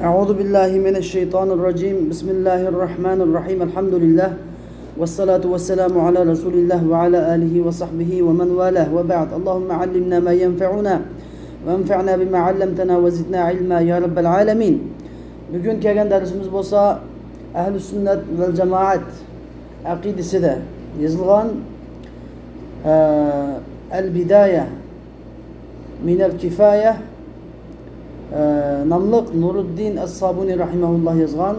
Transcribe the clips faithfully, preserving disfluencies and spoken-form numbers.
أعوذ بالله من الشيطان الرجيم. بسم الله الرحمن الرحيم. الحمد لله. والصلاة والسلام على رسول الله وعلى آله وصحبه ومن والاه. وبعد. اللهم علمنا ما ينفعنا وانفعنا بما علمتنا وزدنا علما يا رب العالمين. بۈگۈن كەلگەن دەرسىمىز بولسا ئەھلى سۈننەت ۋەل جامائەت ئەقىدىسىدە يېزىلغان، ئە، ئەل بىدايە مىنەل كىفايە، ئە، ناملىق نۇرۇددىن ئەس-سابۇنى رەھىمەھۇللاھ يازغان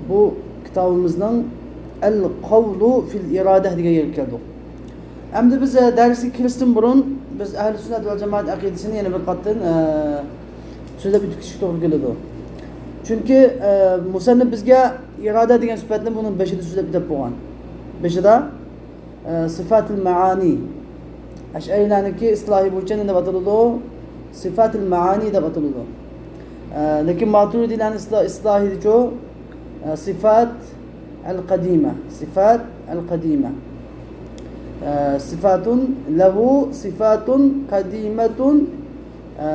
بۇ كىتابىمىزنىڭ ئەل قەۋلۇ فىل ئىرادە دېگەن يەرگە كەلدۇق. ئەمدى بىز، ئە، دەرسكە كىرىشتىن بۇرۇن بىز ئەھلى سۈننەت ۋەل جامائەت ئەقىدىسىنى يەنە بىر قاتتىن، ئە، سۆزلەپ ئۆتۈپ كېتىشكە توغرا كېلىدۇ. چۈنكى، ئە، مۇسەننىپ بىزگە ئىرادە دېگەن سۈپەتنى بۇنىڭ بېشىدا سۆزلەپ ئۆتۈپ بولغان. بېشىدا، ئە، سىفاتىل مەئانى. ئەشئەرىيلەرنىڭكى ئىستىلاھى بويىچە نېمە دەپ ئاتىلىدۇ؟ سىفاتىل مەئانى دەپ ئاتىلىدۇ. ئە، لېكىن ماتۇرىدىيلەرنىڭ ئىستىلا-، ئىستىلاھىدىچۇ؟ ئە، سىفات ئەل قەدىمە. سىفات ئەل قەدىمە. ئە، سىفاتۇن لەھۇ سىفاتۇن قەدىمەتۇن، ئە،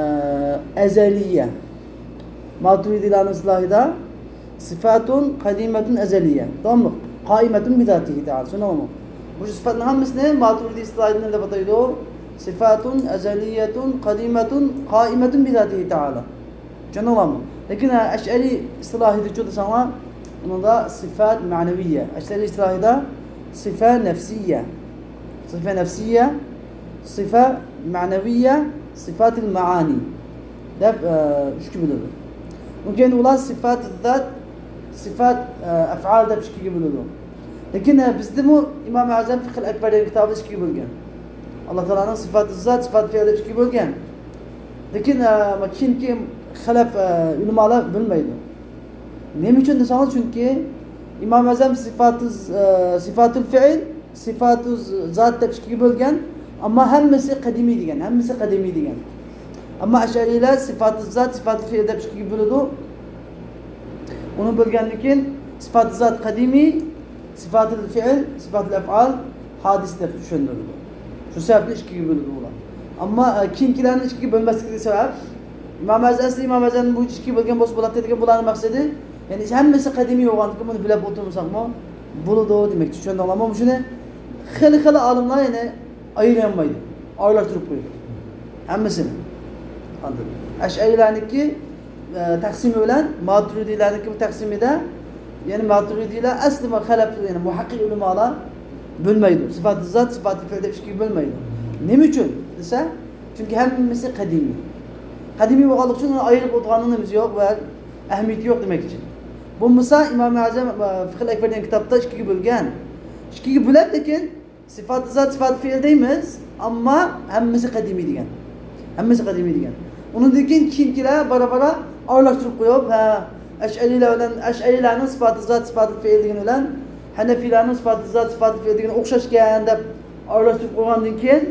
ئەزەلىيە. ماتۇرىدىيلەرنىڭ ئىستىلاھىدا سىفاتۇن قەدىمەتۇن ئەزەلىيە. داۋاملىق. قائىمەتۇن بىزاتىھى تەئالا. چۈشەندىڭلارمۇ؟ مۇشۇ سىفاتنى ھەممىسىنى ماتۇرىدىي ئىستىلاھىدا نېمە دەپ ئاتايدۇ؟ سىفاتۇن ئەزەلىيەتۇن قەدىمەتۇن قائىمەتۇن بىزاتىھى تەئالا. چۈشەندىڭلارمۇ؟ لېكىن، ھە، ئەشئەرىي ئىستىلاھىدىچۇ دېسەڭلار، ئۇنىڭدا سىفات مەنەۋىيە. ئەشئەرىي ئىستىلاھىدا سىفە نەفسىيە. سىفە نەفسىيە، سىفە مەنەۋىيە، سىفاتىل مەئانى دەپ، ئە، ئۈچكە بۆلىدۇ. ئۇنىڭ كېيىن ئۇلار سىفاتىل زات، سىفات، ئە، ئەفئال دەپ ئىككىگە بۆلىدۇ. لېكىن، ئە، بىزدىمۇ ئىمام ئەزەم فىقھىل ئەكبەر دېگەن كىتابىدا ئىككىگە بۆلگەن. ئاللا تائالانىڭ سىفاتىل زات، سىفاتىل فېئىل دەپ ئىككىگە بۆلگەن. لېكىن، ئە، كېيىنكى خەلەف، ئە، ئۆلىمالار بۆلمەيدۇ. نېمە ئۈچۈن دېسەڭلار، چۈنكى ئىمام ئەزەم سىفاتۇ، ئە، سىفاتۇل فېئىل، سىفاتۇ زات دەپ ئىككىگە بۆلگەن، ئەمما ھەممىسى قەدىمىي دېگەن، ھەممىسى قەدىمىي دېگەن. ئەمما ئەشئەرىيلەر سىفاتۇ زات، سىفاتۇل فېئىل دەپ ئىككىگە بۆلىدۇ. ئۇنى بۆلگەندىن كېيىن سىفاتۇ زات قەدىمىي، سىفاتۇل فېئىل، سىفاتۇل ئەفئال، ھادىس دەپ چۈشەندۈرىدۇ. شۇ سەۋەبتىن ئىككىگە بۆلىدۇ ئۇلار. ئەمما، ئە، كېيىنكىلەرنى ئىككىگە بۆلمەسلىكىدىكى سەۋەب، ئىمام ئەزەم، ئەسلى ئىمام ئەزەم بۇ ئىككىگە بۆلگەن بولسا بولاتتى دېگەن بۇلارنىڭ مەقسىتى، يەنى ھەممىسى قەدىمىي بولغاندىكىن بۇنى بۆلۈپ ئولتۇرمىساقمۇ بولىدۇ دېمەكچى. چۈشەندىڭلارمۇ؟ مۇشۇنى خېلى، خېلى ئالىملار يەنى ئايرىيالمايدۇ، ئايرىلاشتۇرۇپ قويىدۇ ھەممىسىنى. ئاندىن ئەشئەرىيلەرنىڭكى ئە، تەقسىمى بىلەن ماتۇرىدىيلەرنىڭكى بۇ تەقسىمىدە، يەنى ماتۇرىدىيلەر ئەسلى خەلەپ، يەنى مۇھەققىق ئۆلىمالار بۆلمەيدۇ. سىفاتىل زات، سىفاتىل فېئىل دەپ ئىككىگە بۆلمەيدۇ. نېمە ئۈچۈن دېسە، چۈنكى ھەممىسى قەدىمىي. قەدىمىي بولغانلىقى ئۈچۈن ئۇنى ئايرىپ ئولتۇرغاننىڭ نېمىسى يوق ۋە ئەھمىيىتى يوق دېمەكچى. بولمىسا ئىمام ئەزەم، ئە، فىقھىل ئەكبەر دېگەن كىتابتا ئىككىگە بۆلگەن. ئىككىگە بۆلەپ، لېكىن سىفاتى زات، سىفاتى فېئىل دەيمىز، ئەمما ھەممىسى قەدىمىي دېگەن. ھەممىسى قەدىمىي دېگەن. ئۇنىڭدىن كېيىن، كېيىنكىلەر بارا-بارا ئارىلاشتۇرۇپ قويۇپ، ھە، ئەشئەرىيلەر بىلەن، ئەشئەرىيلەرنىڭ سىفاتى زات، سىفاتى فېئىل دېگىنى بىلەن، ھەنەفىيلەرنىڭ سىفاتى زات، سىفاتى فېئىل دېگىنى ئوخشاشكەن دەپ ئارىلاشتۇرۇپ قويغاندىن كېيىن،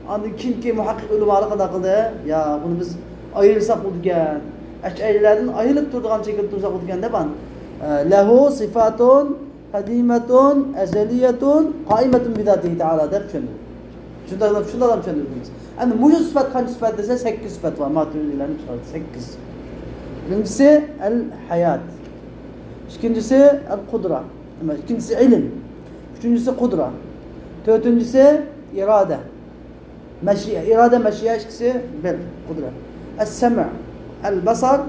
ئاندىن كېيىنكى مۇھەققىق ئۆلىمالار قانداق قىلدى؟ يا، بۇنى بىز ئايرىساق بولىدىكەن. ئەشئەرىيلەردىن ئايرىلىپ تۇرىدىغان شەكىلدە تۇرساق بولىدىكەن دەپ، ئە، لەھۇ سىفاتۇن قەدىمەتۇن، ئەزەلىيەتۇن، قائىمەتۇن بىزاتىھى تەئالا دەپ چۈشەندۈردى. شۇنداق، شۇنداق دەپ چۈشەندۈردى. ئەمدى مۇشۇ سۈپەت قانچە سۈپەت دېسە، سەككىز سۈپەت بار. ماتۇرىدىيلەرنىڭ سۈپەتى سەككىز. بىرىنچىسى ئەل ھايات. ئىككىنچىسى ئەل قۇدرە. ئىككىنچىسى ئىلىم. ئۈچىنچىسى قۇدرە. تۆتىنچىسى ئىرادە. مەشىئە، ئىرادە، مەشىئە ئىككىسى بىر، قۇدرەت. ئەس-سەمع، ئەل-بەسەر،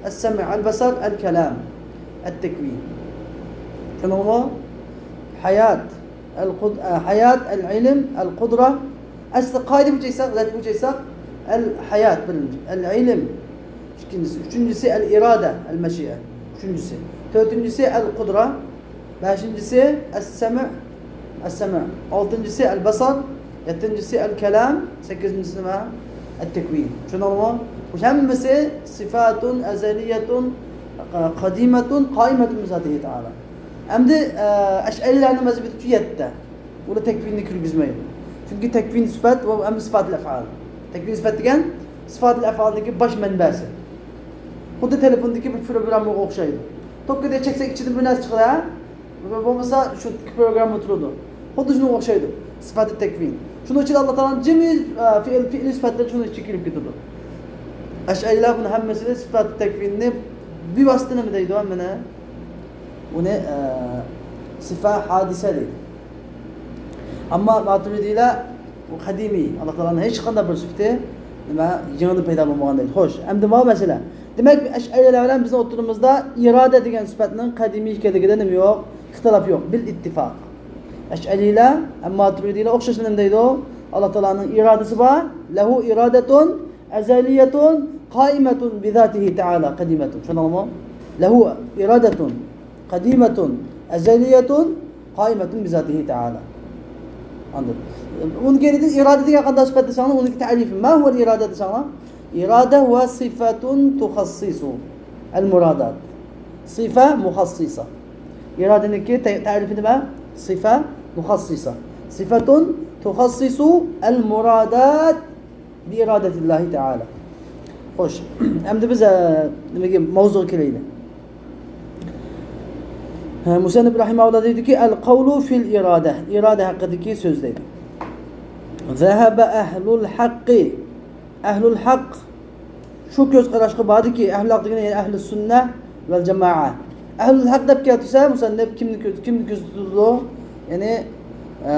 ئەس-سەمع، ئەل-بەسەر، ئەل-كەلام، ئەت-تەكۋىن. چۈشەندىڭىزمۇ؟ ھايات، ئەل-قۇد-، ئە، ھايات، ئەل-ئىلم، ئەل-قۇدرە. ئەسلى قائىدە بويىچە ئېيتساق، زات بويىچە ئېيتساق، ئەل-ھايات بىرىنچى، ئەل-ئىلم ئىككىنچىسى، ئۈچىنچىسى ئەل-ئىرادە، ئەل-مەشىئە ئۈچىنچىسى، تۆتىنچىسى ئەل-قۇدرە، بەشىنچىسى ئەس-سەمع، ئەس-سەمع. ئالتىنچىسى ئەل-بەسەر، يەتتىنچىسى ئەل-كەلام، سەككىزىنچىسى نېمە؟ ئەت-تەكۋىن. چۈشەندىڭىزمۇ؟ بۇ ھەممىسى سىفاتۇن ئەزەلىيەتۇن قەدىمەتۇن قائىمەتۇن بىزاتىھى تەئالا. ئەمدى، ئە، ئەشئەرىيلەرنىڭ مەزھىپىدىچۇ يەتتە. ئۇلار تەكۋىننى كىرگۈزمەيدۇ. چۈنكى تەكۋىن سۈپەت ۋە ئەمدى سىفاتىل ئەفئال. تەكۋىن سۈپەت دېگەن سىفاتىل ئەفئالدىكى باش مەنبەسى. خۇددى تېلېفوندىكى بىر پروگراممىغا ئوخشايدۇ. توككا دەپ چەكسەك ئىچىدىن بىر نەرسە چىقىدۇ، ھە؟ ۋە بولمىسا شۇ پروگرامما تۇرىدۇ. خۇددى شۇنىڭغا ئوخشايدۇ. سىفاتى تەكۋىن. شۇنىڭ ئۈچۈن ئاللا تائالانىڭ جىمى، ئە، فېئىل، فېئىل سۈپەتلىرى شۇنىڭ ئىچىگە كىرىپ كېتىدۇ. ئەشئەرىيلار بۇنى ھەممىسىنى سىفات تەكۋىننى بىۋاسىتە نېمە دەيدۇ؟ مانا ئۇنى، ئە، سىفە ھادىسە دەيدۇ. ئەمما ماتۇرىدىيلار بۇ قەدىمىي، ئاللا تائالانىڭ ھېچقانداق بىر سۈپىتى نېمە يېڭىدىن پەيدا بولمىغان دەيدۇ. خوش، ئەمدى ماۋۇ مەسىلە. دېمەك، ئەشئەرىيلار بىلەن بىزنىڭ ئوتتۇرىمىزدا ئىرادە دېگەن سۈپەتنىڭ قەدىمىي ئىكەنلىكىدە نېمە يوق؟ ئىختىلاپ يوق. بىل ئىتتىپاق. ئەشئەرىيلار ھەم ماتۇرىدىيلار ئوخشاش نېمە دەيدۇ؟ ئاللا تائالانىڭ ئىرادىسى بار. لەھۇ ئىرادەتۇن ئەزەلىيەتۇن قائىمەتۇن بىزاتىھى تەئالە قەدىمەتۇن. چۈشەندىڭىزمۇ؟ لەھۇ ئىرادەتۇن قەدىمەتۇن ئەزەلىيەتۇن قائىمەتۇن بىزاتىھى تەئالە. ئاندىن ئۇنىڭ كەينىدىن ئىرادە دېگەن قانداق سۈپەت دېسەڭلار، ئۇنىڭكى تەرىپى. ما ھۇۋەل ئىرادە دېسەڭلار، ئىرادە ھۇۋە سىفەتۇن تۇخەسسىسۇ ئەل مۇرادات. سىفە مۇخەسسىسە. ئىرادىنىڭكى تە-، تەرىپى نېمە؟ سىفە مۇخەسسىسە. سىفەتۇن تۇخەسسىسۇ ئەل مۇرادات بىئىرادەتىللاھى تەئالە. خوش، ئەمدى بىز، ئە، نېمىگە، ماۋزۇغا كېلەيلى. ھە، مۇسەننىپ رەھىمەھۇللا دەيدۇكى، ئەل قەۋلۇ فىل ئىرادە، ئىرادە ھەققىدىكى سۆز دەيدۇ. زەھەبە ئەھلۇل ھەققى، ئەھلۇل ھەق شۇ كۆز قاراشقا باردىكى، ئەھلۇل ھەق دېگىنى يەنى ئەھلى سۈننە ۋەل جامائە. ئەھلۇل ھەق دەپ كەلتۈرسە مۇسەننىپ كىمنى كۆز-، كىمنى كۆزدە تۇتىدۇ؟ يەنى، ئە،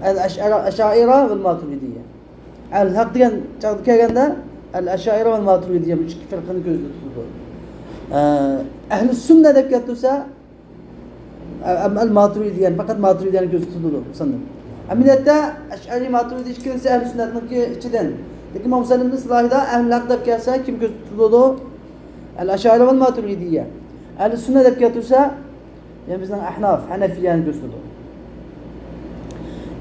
ئەل ئەشئەرا، ئەشائىرە ۋەل ماتۇرىدىيە. ئەل ھەق دېگەن چاغدا كەلگەندە، ئەل ئەشائىرە ۋە ماتۇرىدىيە بۇ ئىككى فىرقىنى كۆزدە تۇتىدۇ. ئە، ئەھلى سۈننە دەپ كەلتۈرسە، ئە، ئەم-، ئەل ماتۇرىدىيە، پەقەت ماتۇرىدىيەنى كۆزدە تۇتىدۇ مۇسەننىپ. ئەمەلىيەتتە ئەشئەرى ماتۇرىدىي ئىككىلىسى ئەھلى سۈننەتنىڭكى ئىچىدىن. لېكىن مۇسەننىپنىڭ ئىستىلاھىدا ئەھلى ھەق دەپ كەلسە كىم كۆزدە تۇتۇلىدۇ؟ ئەل ئەشائىرە ۋە ماتۇرىدىيە. ئەھلى سۈننە دەپ كەلتۈرسە، يەنى بىزنىڭ ئەھناف، ھەنەفىيەنى كۆرسىتىدۇ.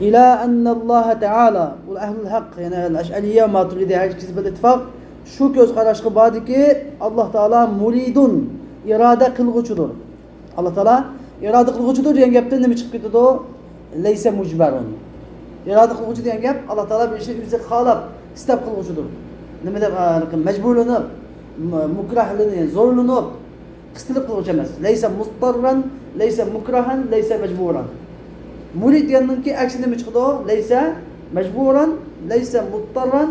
ئىلا ئەننەللاھە تەئالە، ئۇ ئەھلۇل ھەق، يەنى ئەشئەرىيە، ماتۇرىدى ھەر ئىككىسى بىر ئىتتىپاق، شۇ كۆز قاراشقا باردىكى، ئاللا تائالا مۇرىدۇن، ئىرادە قىلغۇچىدۇر. ئاللا تائالا ئىرادە قىلغۇچىدۇر دېگەن گەپتىن نېمە چىقىپ كېتىدۇ؟ لەيسە مۇجبەرۇن. ئىرادە قىلغۇچى دېگەن گەپ، ئاللا تائالا بىر ئىشنى ئۆزى خالاپ، ئىستەپ قىلغۇچىدۇر. نېمە دەپ، ئە، مەجبۇرلىنىپ، م-، مۇكراھلىنىپ، زورلىنىپ، قىستىلىپ قىلغۇچى ئەمەس. لەيسە مۇزتەررەن، لەيسە مۇكراھەن، لەيسە مەجبۇرەن. مۇرىد دېگەننىڭكى ئەكسى نېمە چىقىدۇ؟ لەيسە مەجبۇرەن، لەيسە مۇزتەررەن،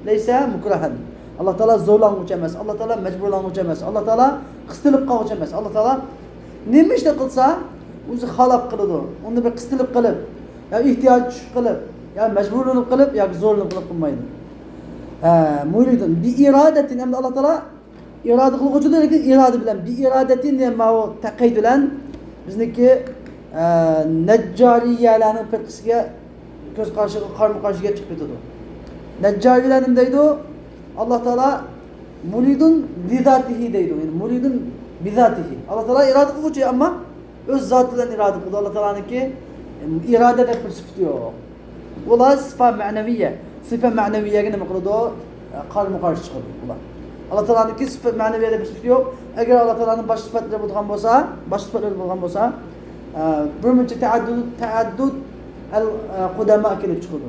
لەيسە مۇكراھەن. ئاللا تائالا زورلانغۇچى ئەمەس، ئاللا تائالا مەجبۇرلانغۇچى ئەمەس، ئاللا تائالا قىستىلىپ قالغۇچى ئەمەس. ئاللا تائالا نېمە ئىشنى قىلسا، ئۆزى خالاپ قىلىدۇ. ئۇنى بىر قىستىلىپ قىلىپ، يا ئېھتىياج چۈشۈپ قىلىپ، يا مەجبۇرلىنىپ قىلىپ، ياكى زورلىنىپ قىلىپ قىلمايدۇ. ھە، مۇرىدۇن بىئىرادەتىن، ئەمدى ئاللا تائالا ئىرادە قىلغۇچىدۇر، لېكىن ئىرادە بىلەن، بىئىرادەتىن دېگەن ماۋۇ تەقەييۇد بىلەن بىزنىڭكى، ئە، نەججارىيەلەرنىڭ پىرقىسىگە كۆز قارىشىغا، قارىمۇ قارشى گەپ چىقىپ كېتىدۇ. نەججارىيەلەر نېمە دەيدۇ؟ ئاللا تائالا مۇرىدۇن لىزاتىھى دەيدۇ. يەنى مۇرىدۇن بىزاتىھى. ئاللا تائالا ئىرادە قىلغۇچى، ئەمما ئۆز زاتى بىلەن ئىرادە قىلىدۇ. ئاللا تائالانىڭكى ئىرادە دەپ بىر سۈپىتى يوق. ئۇلار سىفا مەنەۋىيە، سىفا مەنەۋىيەگە نېمە قىلىدۇ؟ قارىمۇ قارشى چىقىدۇ ئۇلار. ئاللا تائالانىڭكى سىفا مەنەۋىيە دەپ بىر سۈپىتى يوق. ئەگەر ئاللا تائالانىڭ باشقا سۈپەتلىرى بولىدىغان بولسا، باشقا سۈپەتلىرى بولىدىغان بولسا، بىر مۇنچە تەئەددۇد، تەئەددۇد ئەل قۇدەما كېلىپ چىقىدۇ.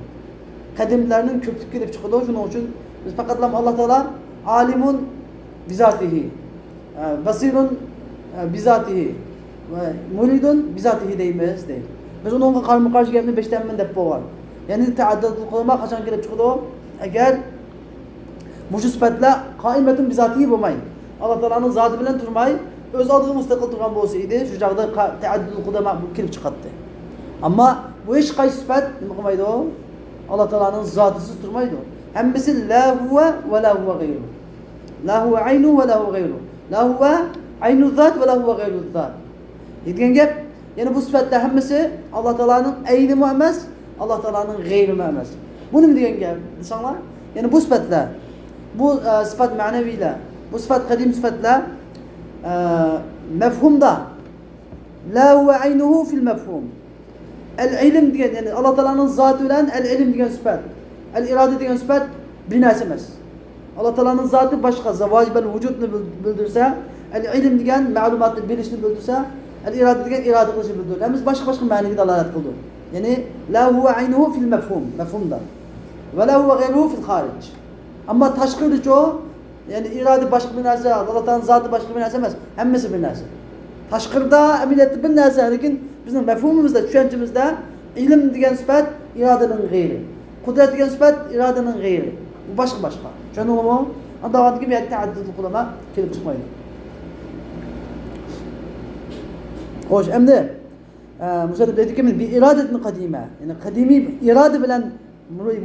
قەدىملەرنىڭ كۆپلۈكى كېلىپ چىقىدۇ. شۇنىڭ ئۈچۈن بىز پەقەتلا ئاللا تائالا ئالىمۇن بىزاتىھى، بەسىرۇن بىزاتىھى ۋە مۇرىدۇن بىزاتىھى دەيمىز، دەيدۇ. بىز ئۇنىڭغا قارىمۇ قارشى گەپنى بەشتەنمىن دەپ بولغان. يەنى تەئەددۇدۇل قۇدەما قاچان كېلىپ چىقىدۇ؟ ئەگەر مۇشۇ سۈپەتلەر قائىمەتۇن بىزاتىھى بولماي، ئاللا تائالانىڭ زاتى بىلەن تۇرماي، ئۆز ئالدىغا مۇستەقىل تۇرغان بولسا ئىدى، شۇ چاغدا قا-، تەئەددۇدۇل قۇدەما كېلىپ چىقاتتى. ئەمما بۇ ھېچ قايسى سۈپەت نېمە قىلمايدۇ؟ ئاللا تائالانىڭ زاتىسىز تۇرمايدۇ. ھەممىسى لا ھۇۋە ۋە لا ھۇۋە غەيرۇ. لا ھۇۋە ئەينۇ ۋە لا ھۇۋە غەيرۇ. لا ھۇۋە ئەينۇ زات ۋە لا ھۇۋە غەيرۇ زات. دېگەن گەپ، يەنى بۇ سۈپەتلەر ھەممىسى ئاللا تائالانىڭ ئەينىمۇ ئەمەس، ئاللا تائالانىڭ غەيرىمۇ ئەمەس. بۇ نېمە دېگەن گەپ دېسەڭلار؟ يەنى بۇ سۈپەتلەر، بۇ، ئە، سۈپەت مەنەۋىيلەر، بۇ سۈپەت قەدىم سۈپەتلەر، ئە، مەفھۇمدا لا ھۇۋە ئەينۇھۇ فىل مەفھۇم. ئەل ئىلم دېگەن، يەنى ئاللا تائالانىڭ زاتى بىلەن ئەل ئىلم دېگەن سۈپەت، ئەل ئىرادە دېگەن سۈپەت بىر نەرسە ئەمەس. ئاللا تائالانىڭ زاتى باشقا، زاۋاجىبەل ۋۇجۇدنى بىل-، بىلدۈرسە، ئەل ئىلم دېگەن مەلۇماتنى بىلىشنى بىلدۈرسە، ئەل ئىرادە دېگەن ئىرادە قىلىشنى بىلدۈرىدۇ. ھەممىسى باشقا-باشقا مەنىگە دالالەت قىلىدۇ. يەنى لا ھۇۋە ئەينۇھۇ فىل مەفھۇم، مەفھۇمدا. ۋە لا ھۇۋە غەيرۇھۇ فىل خارىج. ئەمما تاشقىرىدىچۇ؟ يەنى ئىرادە باشقا بىر نەرسە، ئاللا تائالانىڭ زاتى باشقا بىر نەرسە ئەمەس، ھەممىسى بىر نەرسە. تاشقىرىدا ئەمەلىيەتتە بىر نەرسە، لېكىن بىزنىڭ مەفھۇمىمىزدا، چۈشەنچىمىزدە ئىلىم دېگەن سۈپەت ئىرادىنىڭ غەيرى، قۇدرەت دېگەن سۈپەت ئىرادىنىڭ غەيرى. بۇ باشقا-باشقا. چۈشەندىڭلارمۇ؟ ئاندىن كېيىن بۇ يەردە تەئەددۇدۇل قۇدەما كېلىپ چىقمايدۇ. خوش، ئەمدى، ئە، مۇسەننىپ دەيدىكى، بىئىرادەتىن قەدىمە. يەنى قەدىمىي ئىرادە بىلەن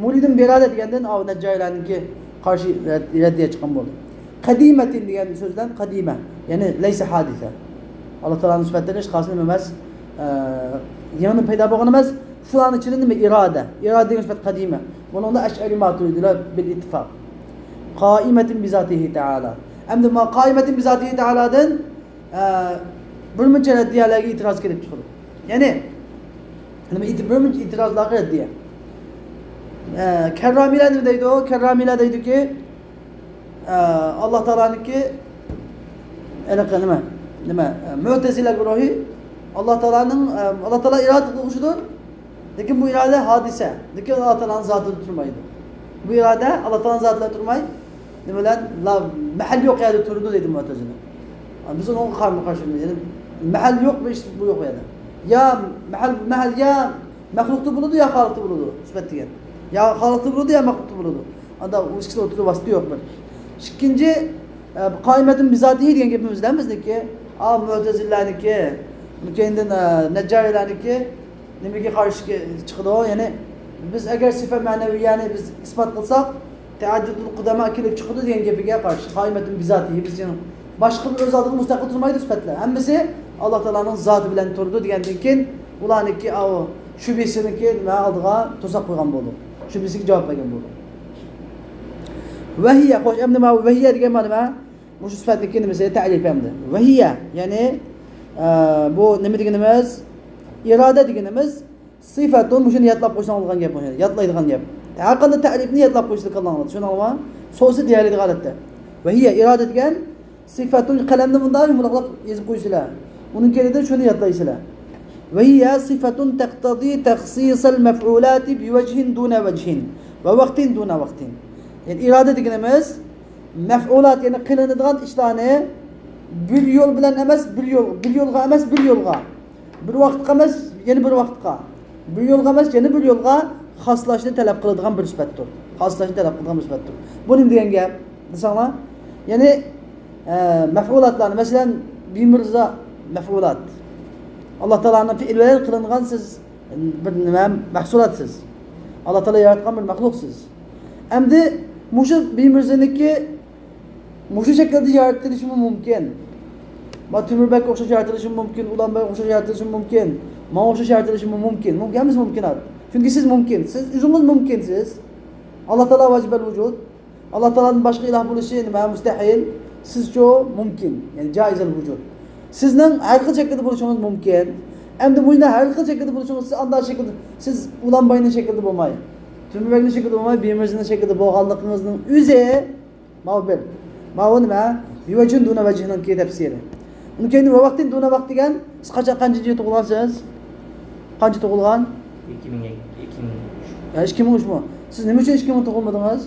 مۇرىدىن بىئىرادە دېگەندىن ئاۋۇ نەججارىيلارنىڭكى قارشى رەد-، رەددىيە چىققان بولدى. قەدىمەتىن دېگەن سۆزدىن قەدىمە، يەنى لەيسە ھادىسە. ئاللا تائالانىڭ سۈپەتلىرى ھېچقايسى نېمە ئەمەس، ئە، يېڭىدىن پەيدا بولغان ئەمەس. شۇلارنىڭ ئىچىدىن نېمە؟ ئىرادە. ئىرادە دېگەن سۈپەت قەدىمە. بۇنىڭدا ئەشئەرىي ماتۇرىدىيلار بىل ئىتتىفاق. قائىمەتىن بىزاتىھى تائالا. ئەمدى ما قائىمەتىن بىزاتىھى تائالادىن، ئە، بىر مۇنچە رەددىيەلەرگە ئېتىراز كېلىپ چىقىدۇ. يەنى، نېمە ئېيتىپ، بىر مۇنچە ئېتىرازلارغا رەددىيە. ئە، كەررامىيلار نېمە دەيدۇ؟ كەررامىيلار دەيدۇكى، ئە، ئاللا تائالانىڭكى، ھېلىقى نېمە، نېمە، ئە، مۆتەزىلە گۇرۇھى ئاللا تائالانىڭ، ئە، ئاللا تائالا ئىرادە قىلغۇچىدۇر. لېكىن بۇ ئىرادە ھادىسە. لېكىن ئاللا تائالانىڭ زاتىدا تۇرمايدۇ. بۇ ئىرادە ئاللا تائالانىڭ زاتىدا تۇرماي، نېمە بىلەن، لا، مەھەل يوق يەردە تۇرىدۇ دەيدۇ مۆتەزىلە. بىز ئۇنىڭغا قارىمۇ قارشى، يەنى مەھەل يوق بىر ئىش بۇ يوق يەردە. يا مەھەل، مەھەل يا مەخلۇقتا بولىدۇ، يا خالىقتا بولىدۇ، سۈپەت دېگەن. يا خالىقتا بولىدۇ، يا مەخلۇقتا بولىدۇ. ئاندا ئۇ ئىككىسى ئوتتۇرىدا ۋاسىتە يوق بىر. ئىككىنچى، ئە، قائىمەتۇن بىزاتىھى دېگەن گېپىمىز بىلەن بىزنىڭكى، ئا، مۆتەزىلىلەرنىڭكى، كېيىندىن، ئە، نەججارىيلارنىڭكى نېمىگە قارشى چىقىدۇ؟ يەنى بىز ئەگەر سىفەت مەنەۋىيەنى بىز ئىسپات قىلساق، تەئەددۇدۇل قۇدەما كېلىپ چىقىدۇ دېگەن گېپىگە قارشى. قائىمەتۇن بىزاتىھى، بىز يەنە باشقا بىر ئۆز ئالدىغا مۇستەقىل تۇرمايدۇ سۈپەتلەر. ھەممىسى ئاللا تائالانىڭ زاتى بىلەن تۇرىدۇ دېگەندىن كېيىن، ئۇلارنىڭكى ئاۋۇ شۈبھىسىنىڭكى نېمە ئالدىغا توساپ قويغان بولدۇق. شۈبھىسىگە جاۋاب بەرگەن بولدۇق. ۋەھىيە، خوش، ئەمدى ماۋۇ ۋەھىيە دېگەن مانا نېمە؟ مۇشۇ سۈپەتنىڭكى نېمىسى؟ تەرىپى ئەمدى. ۋەھىيە، يەنى، ئە، بۇ نېمە دېگىنىمىز؟ ئىرادە دېگىنىمىز سىفەتۇن، مۇشۇنى يادلاپ قويساڭ بولغان گەپ، مۇشۇنى يادلايدىغان گەپ. ھەر قانداق تەرىپنى يادلاپ قويسىلا كاللاڭلاردا، چۈشىنىڭلارمۇ؟ سوسى دېيەلەيدىغان ھالەتتە. ۋەھىيە، ئىرادە دېگەن سىفەتۇن، قەلەمنى مۇنداق يۇمىلاقلاپ يېزىپ قويسىلا. ئۇنىڭ كەينىدىن شۇنى يادلايسىلا. ۋەھىيە سىفەتۇن تەقتەزى تەخسىسەل مەفئۇلاتى بىۋەجھىن دۇنە ۋەجھىن ۋە ۋاقتىن دۇنە ۋاقتىن. يەنى ئىرادە دېگىنىمىز مەفئۇلات، يەنى قىلىنىدىغان ئىشلارنى بىر يول بىلەن ئەمەس، بىر يول، بىر يولغا ئەمەس، بىر يولغا. بىر ۋاقىتقا ئەمەس، يەنە بىر ۋاقىتقا. بىر يولغا ئەمەس، يەنە بىر يولغا خاسلاشنى تەلەپ قىلىدىغان بىر سۈپەتتۇر. خاسلاشنى تەلەپ قىلىدىغان بىر سۈپەتتۇر. بۇ نېمە دېگەن گەپ دېسەڭلار؟ يەنى، ئە، مەفئۇلاتلارنى، مەسىلەن، بىمىرزا مەفئۇلات. ئاللا تائالانىڭ پېئىلى بىلەن قىلىنغان سىز بىر نېمە مەھسۇلاتسىز. ئاللا تائالا ياراتقان بىر مەخلۇقسىز. ئەمدى مۇشۇ بىمىرزىنىڭكى مۇشۇ شەكىلدە يارىتىلىشىمۇ مۇمكىن. ما تۆمۈر بەگكە ئوخشاش يارىتىلىشىمۇ مۇمكىن، ئۇلان بەگكە ئوخشاش يارىتىلىشىمۇ مۇمكىن، ماڭا ئوخشاش يارىتىلىشىمۇ مۇمكىن. مۇمكىن، ھەممىسى مۇمكىنات. چۈنكى سىز مۇمكىنسىز. ئاللا تائالا ۋاجىبەل ۋۇجۇد. ئاللا تائالادىن باشقا ئىلاھ بولۇشى نېمە؟ مۇستەھىل. سىزچۇ؟ مۇمكىن. يەنى جائىزەل ۋۇجۇد. سىزنىڭ ھەر خىل شەكىلدە بولۇشىڭىز مۇمكىن. ئەمدى مۇشۇنداق ھەر خىل شەكىلدە بولۇشىڭىز، سىز ئانداق شەكىلدە، سىز ئۇلان بەگنىڭ شەكلىدە بولماي، تۆمۈر بەگنىڭ شەكلىدە بولماي، بىمىرزىنىڭ شەكلىدە بولغانلىقىڭىزنىڭ ئۆزى ماۋۇ بىر. ماۋۇ نېمە؟ بىۋەجھىن دۇنە ۋەجھىنىڭكى تەپسىرى. ئۇنىڭ كەينىدىن ۋە ۋاقتىن دۇنە ۋاقىت دېگەن، سىز قاچان، قانچىنچى يىلى تۇغۇلغانسىز؟ قانچە تۇغۇلغان؟ ئىككى مىڭ، ئىككى مىڭ ئۈچ. يا، ئىككى مىڭ ئۈچمۇ؟ سىز نېمە ئۈچۈن ئىككى مىڭ تۇغۇلمىدىڭىز؟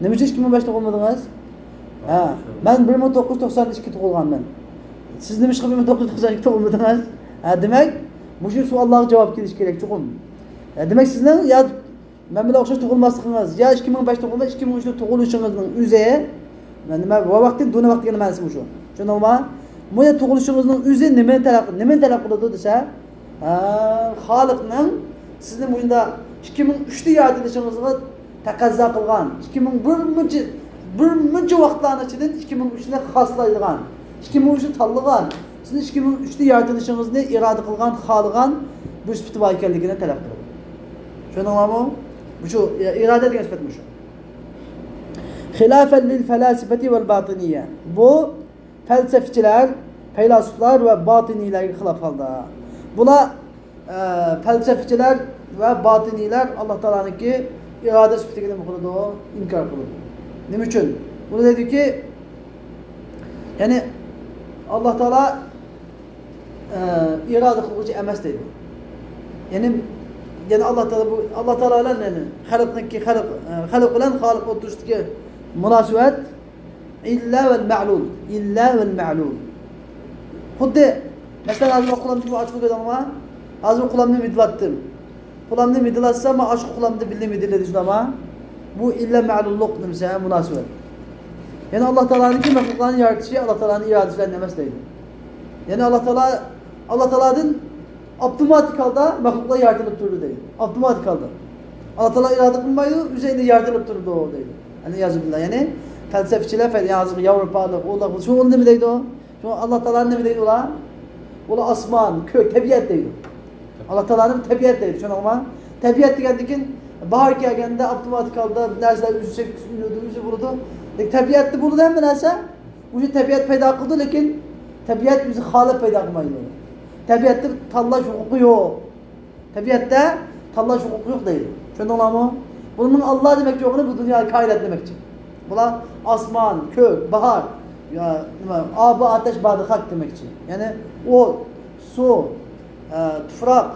نېمە ئۈچۈن ئىككى مىڭ بەش تۇغۇلمىدىڭىز؟ ھە، مەن بىر مىڭ توققۇز يۈز توقسان ئىككى تۇغۇلغانمەن. سىز نېمىشقا بىر مىڭ توققۇز يۈز توقسان ئىككى تۇغۇلمىدىڭىز؟ ھە، دېمەك، مۇشۇ سوئاللارغا جاۋاب كېلىشى كېرەك چوقۇم. ھە، دېمەك، سىزنىڭ يا مەن بىلەن ئوخشاش تۇغۇلماسلىقىڭىز، يا ئىككى مىڭ بەش تۇغۇلما، ئىككى مىڭ ئۈچتە تۇغۇلۇشىڭىزنىڭ ئۆزى، مەن نېمە، ۋە ۋاقتىن دۇنە ۋاقىت دېگەن مەنىسى مۇشۇ. چۈشەندىڭلارمۇ؟ مۇ يەر تۇغۇلۇشىڭىزنىڭ ئۆزى نېمىنى تەلەپ، نېمىنى تەلەپ قىلىدۇ دېسە، ھە، خالىقنىڭ سىزنى مۇشۇنداق ئىككى مىڭ ئۈچتە يارىتىلىشىڭىزغا تەقەززا قىلغان، ئىككى مىڭ بىر مۇنچە، بىر مۇنچە ۋاقىتلارنىڭ ئىچىدىن ئىككى مىڭ ئۈچنى خاسلايدىغان، ئىككى مىڭ ئۈچنى تاللىغان، سىزنىڭ ئىككى مىڭ ئۈچتە يارىتىلىشىڭىزنى ئىرادە قىلغان، خالىغان بىر سۈپىتى بار ئىكەنلىكىنى تەلەپ قىلىدۇ. چۈشەندىڭلارمۇ؟ مۇشۇ ئىرادە دېگەن سۈپەت مۇشۇ. خىلاپەن لىل فەلاسىپەتى ۋەل باتىنىيە. بۇ پەلسەپىچىلەر، پەيلاسوپلار ۋە باتىنىيلەرگە خىلاپ ھالدا. بۇلار، ئە، پەلسەپىچىلەر ۋە باتىنىيلەر ئاللا تائالانىڭكى ئىرادە سۈپىتىگە نېمە قىلىدۇ؟ ئىنكار قىلىدۇ. نېمە ئۈچۈن؟ بۇنى دەيدۇكى، يەنى ئاللا تائالا ئە، ئىرادە قىلغۇچى ئەمەس دەيدۇ. يەنى، يەنى ئاللا تائالا بۇ، ئاللا تائالا بىلەن، يەنى خەلقنىڭكى، خەلق، ئە، خەلق بىلەن خالىق ئوتتۇرىسىدىكى مۇناسىۋەت ئىللا ۋەل مەلۇل، ئىللا ۋەل مەلۇل. خۇددى، مەسىلەن، ھازىر مەن قولۇمدىكى ئاچقۇنى كۆردۈڭلارمۇ؟ ھازىر قولۇمنى مىدىرلاتتىم. قولۇمنى مىدىرلاتسام، مانا ئاشۇ قولۇمدا بىللە مىدىرلىدى، شۇنداقمۇ؟ بۇ ئىللا مەلۇللۇق نېمىسى، مۇناسىۋەت. يەنى ئاللا تائالانىڭكى مەخلۇقلارنى يارىتىشى ئاللا تائالانىڭ ئىرادىسى بىلەن ئەمەس دەيدۇ. يەنى ئاللا تائالا، ئاللا تائالادىن ئاپتوماتىك ھالدا مەخلۇقلار يارىتىلىپ تۇرىدۇ دەيدۇ. ئاپتوماتىك ھالدا. ئاللا تائالا ئىرادە قىلمايدۇ، ئۆزى ئەينى يارىتىلىپ تۇرىدۇ دەيدۇ. يەنى يەنى پەلسەپىچىلەر، ھازىرقى ياۋروپالىق، ئۇلار، شۇ نېمە دەيدۇ؟ شۇڭا ئاللا تائالا نېمە دەيدۇ ئۇلار؟ ئۇلار ئاسمان، كۆك، تەبىئەت دەيدۇ. ئاللا تائالانى تەبىئەت دەيدۇ، چۈشەندىڭلارمۇ؟ تەبىئەت دېگەندىكىن باھار كەلگەندە ئاپتوماتىك ھالدا نەرسىلەر ئۆسۈشى، ئۆسۈشى بولىدۇ. لېكىن تەبىئەتتە بولىدۇ ھەممە نەرسە. ئۇ تەبىئەت پەيدا قىلىدۇ، لېكىن تەبىئەت ئۆزى خالاپ پەيدا قىلمايدۇ. تەبىئەتتە تاللاش ھوقۇقى يوق. تەبىئەتتە تاللاش ھوقۇقى يوق دەيدۇ. چۈشەندىڭلارمۇ؟ بۇنىڭ ئاللا دېمەكچى بولغىنى بۇ دۇنيا كائىنات دېمەكچى. بۇلار ئاسمان، كۆك، باھار، يا نېمە، ئاب، ئاتەش، بادى، خاك دېمەكچى. يەنى ئوت، سۇ، ئە، تۇپراق،